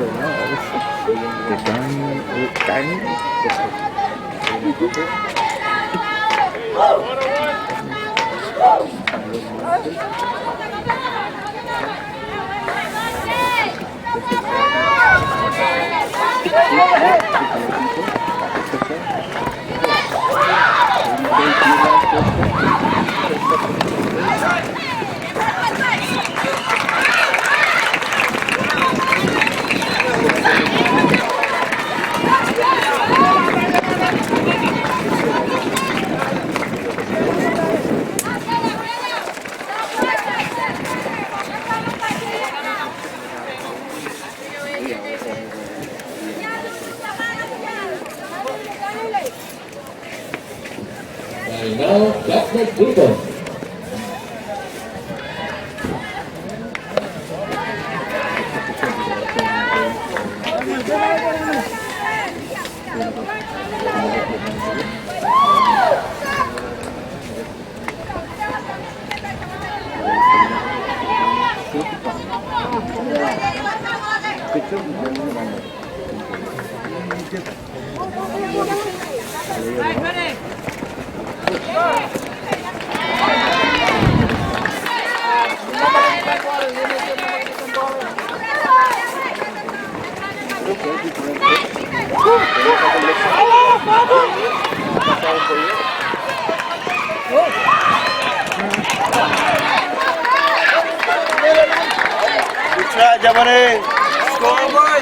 Dari now, Captain Wilson. Good try, Jabari. Score, boy.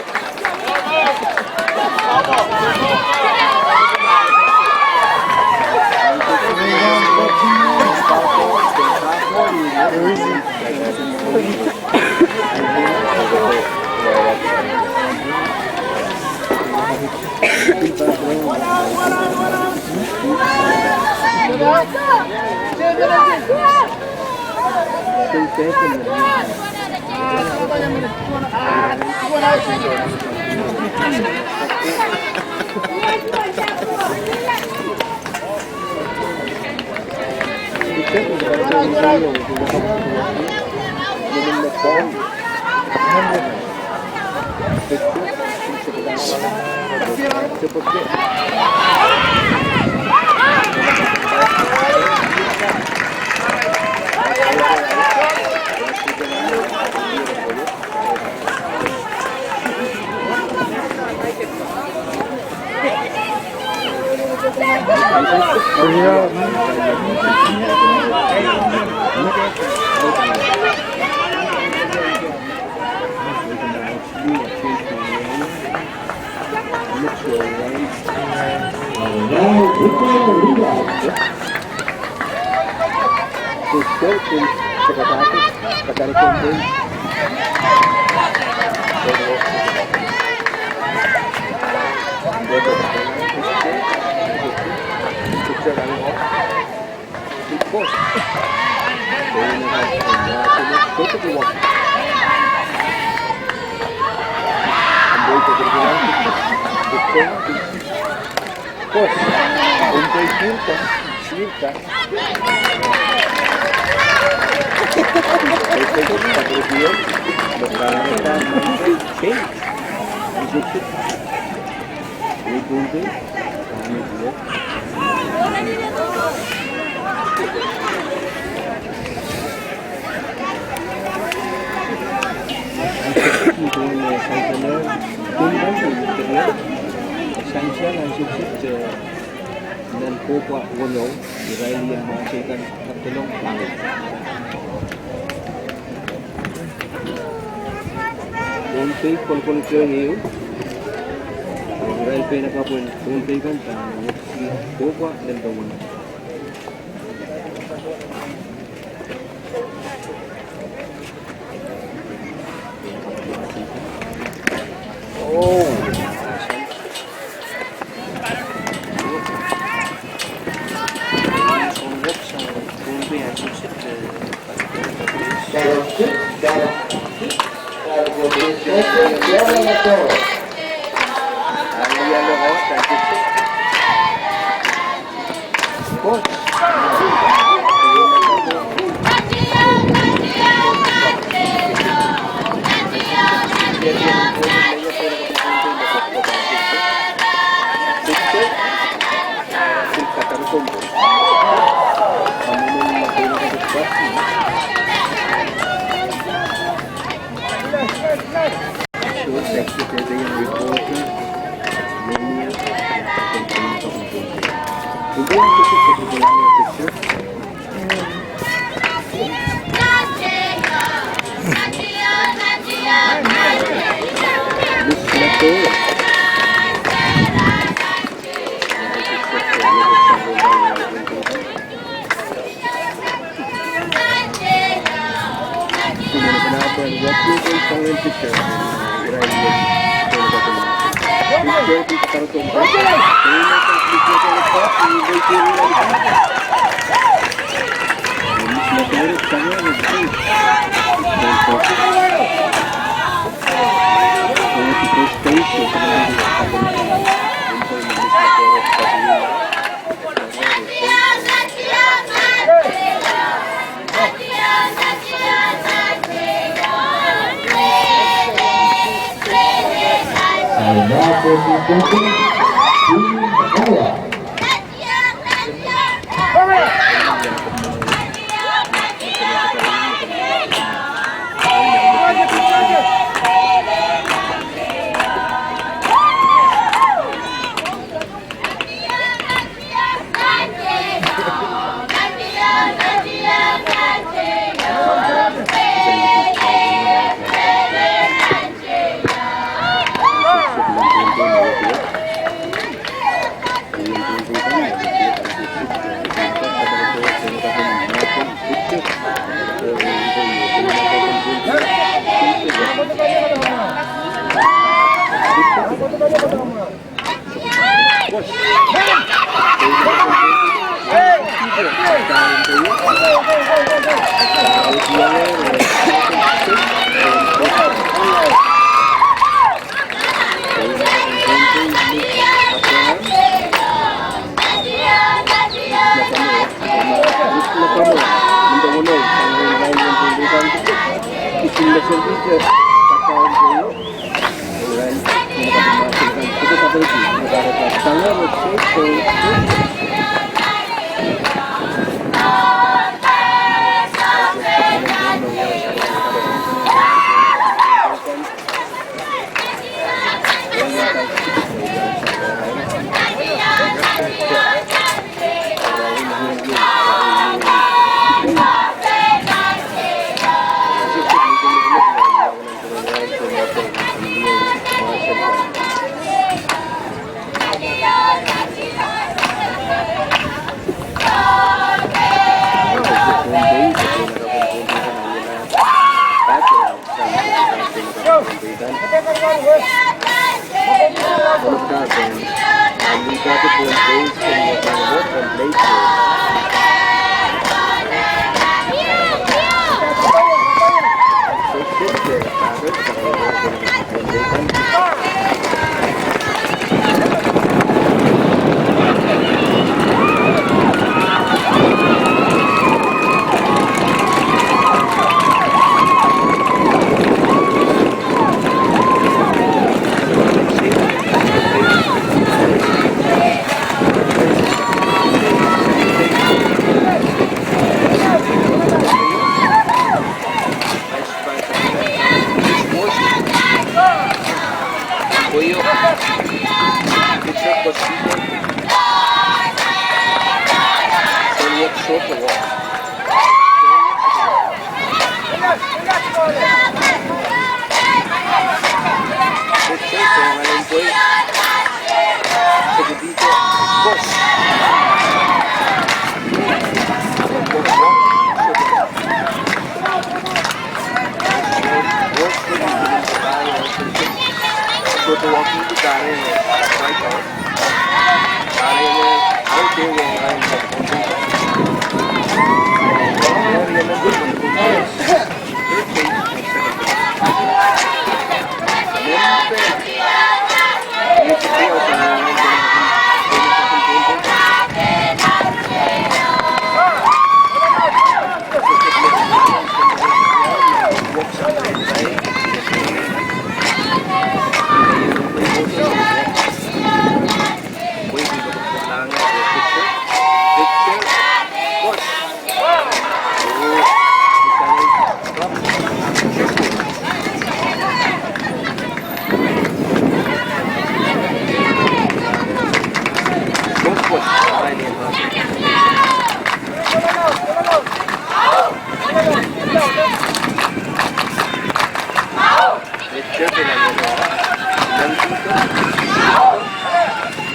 Push.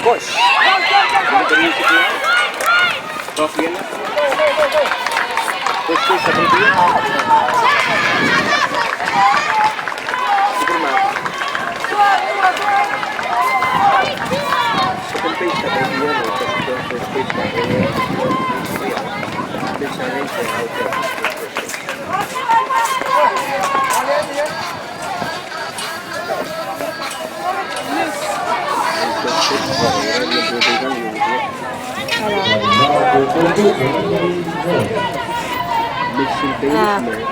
Push. Push, push, push. Super map. Second page ka dia, no? First page ka dia. Page ka dia, out. Ah.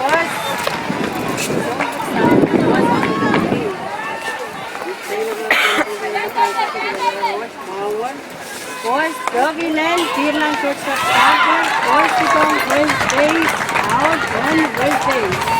Alright. Boys, Jovinan, Pirlang, Coach Carter, boys, Sitong, West Bay, out, one, West Bay.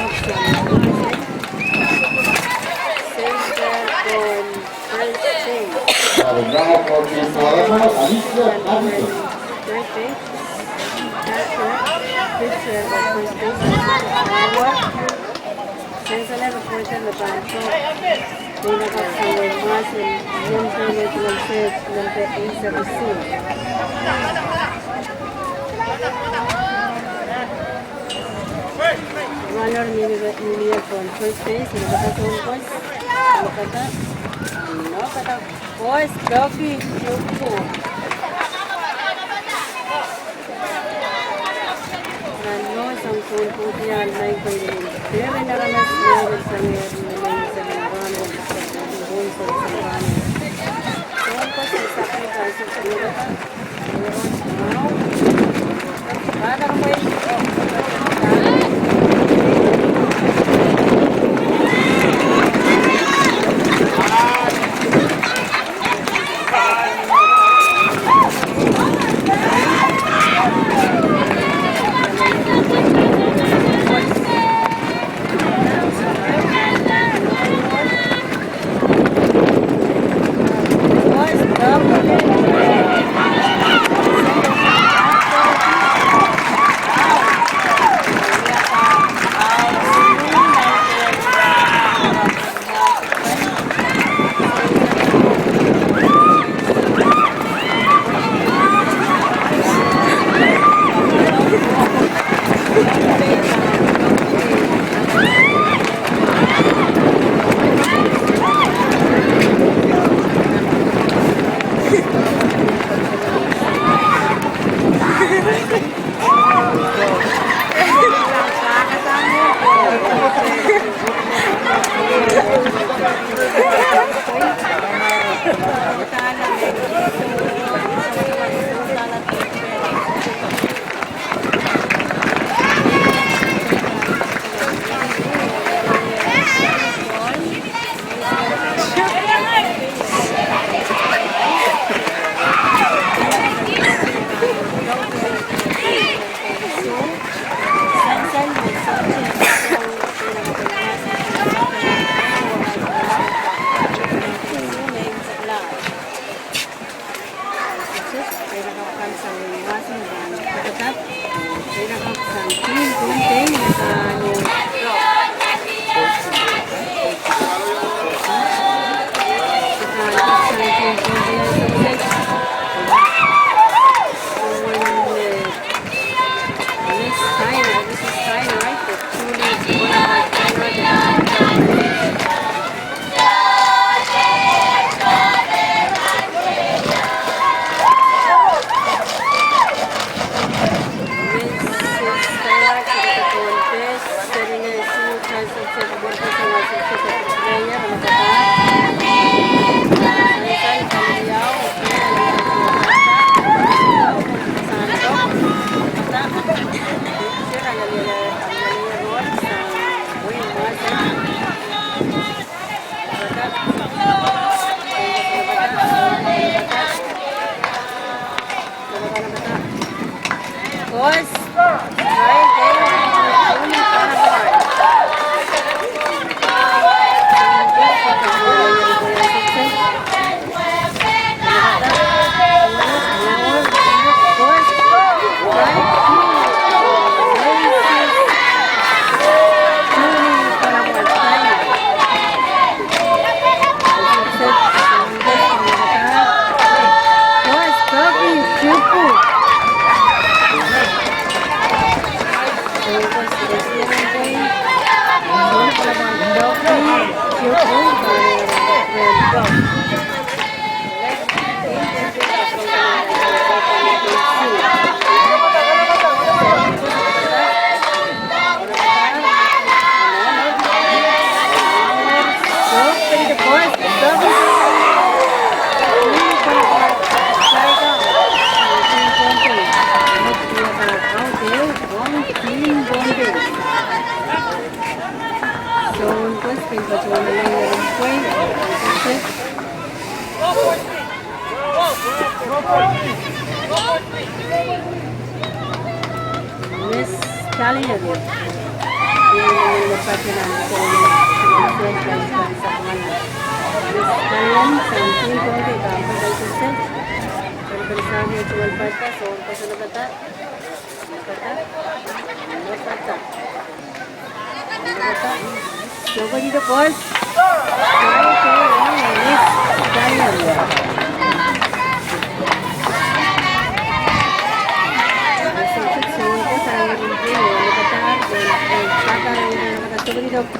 Center kon first base. Center kon first base. Catcher, pitcher kon first base. Forward. Sensor level forward na banco. Nina ka Samuel Marcel, number eight seven six. Runner mili, mili kon first base, no kata home, boys. No kata, no kata, boys, doggy, yuku. Ano, sang kun puti ang may pangilin. Pero naramas niya, sang So, pues, pin pa chuan na lang yung point. Miss Talian. Yan ang mga pati ng Miss Talian, seventeen twenty, tapos ay success. Ang pagsabi at sumalpad ka, so, ang pasunod na ta. Ang pata. Ang pata. Ang pata. So, pwede na, boss. Right, okay, wow, Miss Talian.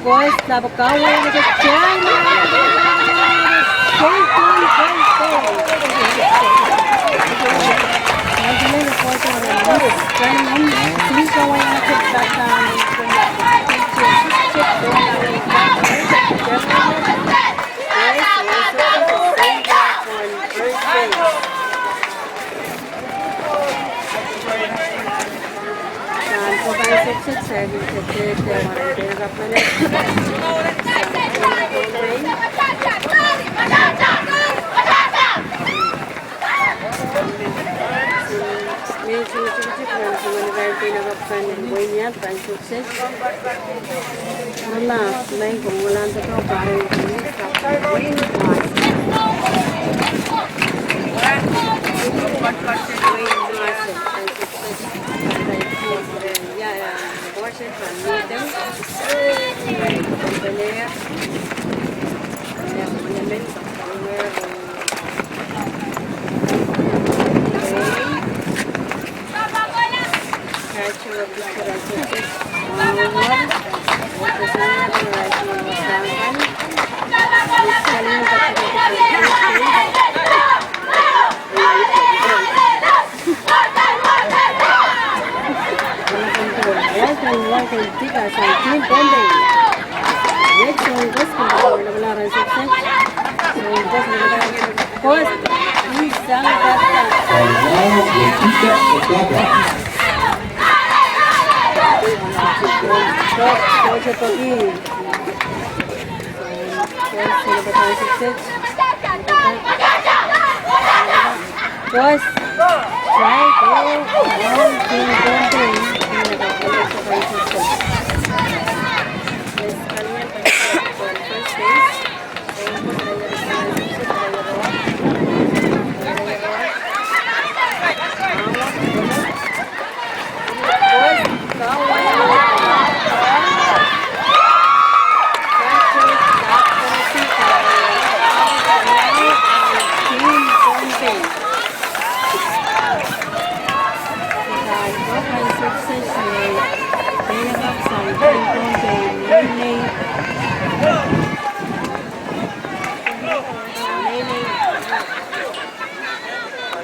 Boys, laba kawai, laba kawai, laba kawai. Boss, try to one, two, one, two.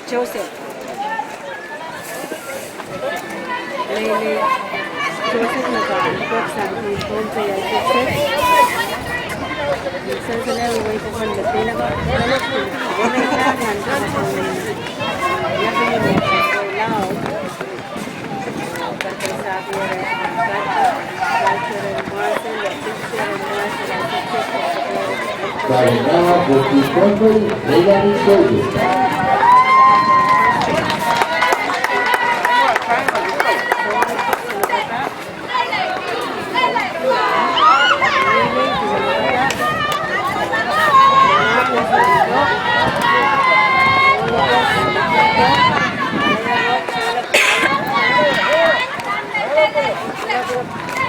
Joseph. Lele Joseph naka box ang pon pe ya Joseph. Para nada, porque cuando el, el amistoso.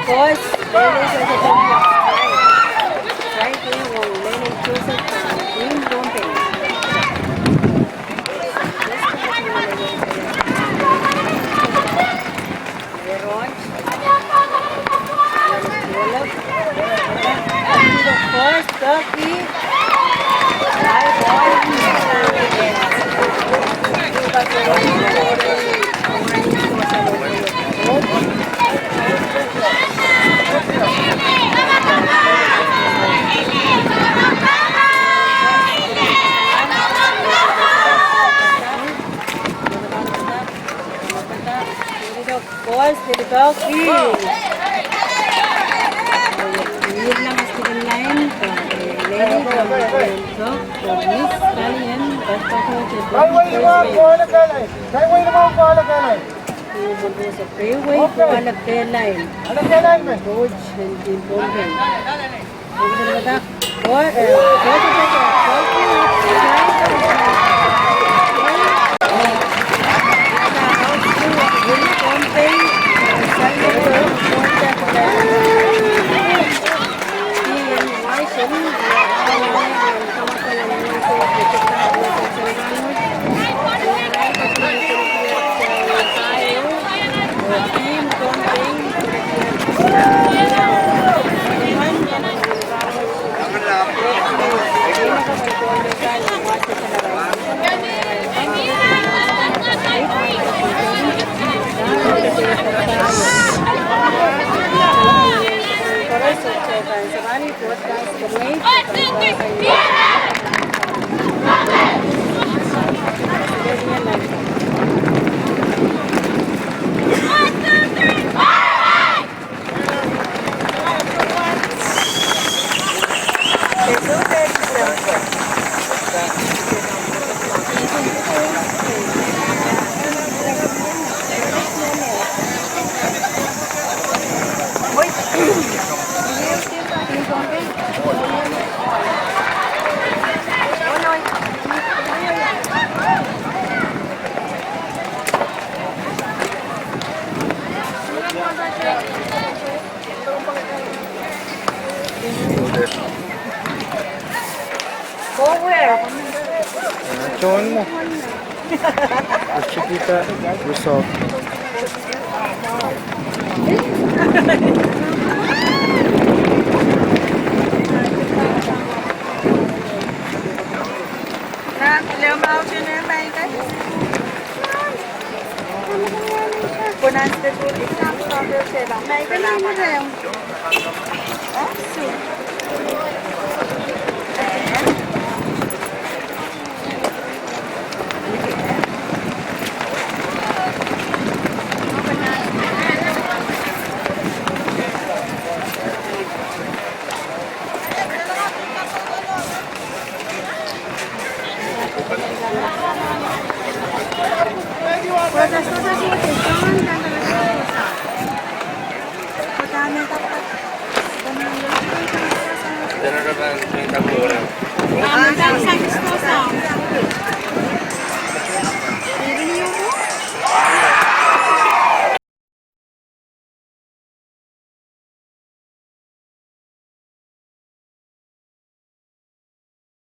Boys, ladies and gentlemen, right here, Lele Joseph from Green Bombay. Boys, dili kau ki. Ini na mas tiga line, eh, Lele, eh, so, Miss Italian, best performance. Highway naman, kuha na kaya line. Highway naman, kuha na kaya line. Freeway, okay. Kuha na kaya line. Ano kaya line, man? Coach, and team program. Go where? John mo. Mas chiquita, gusto.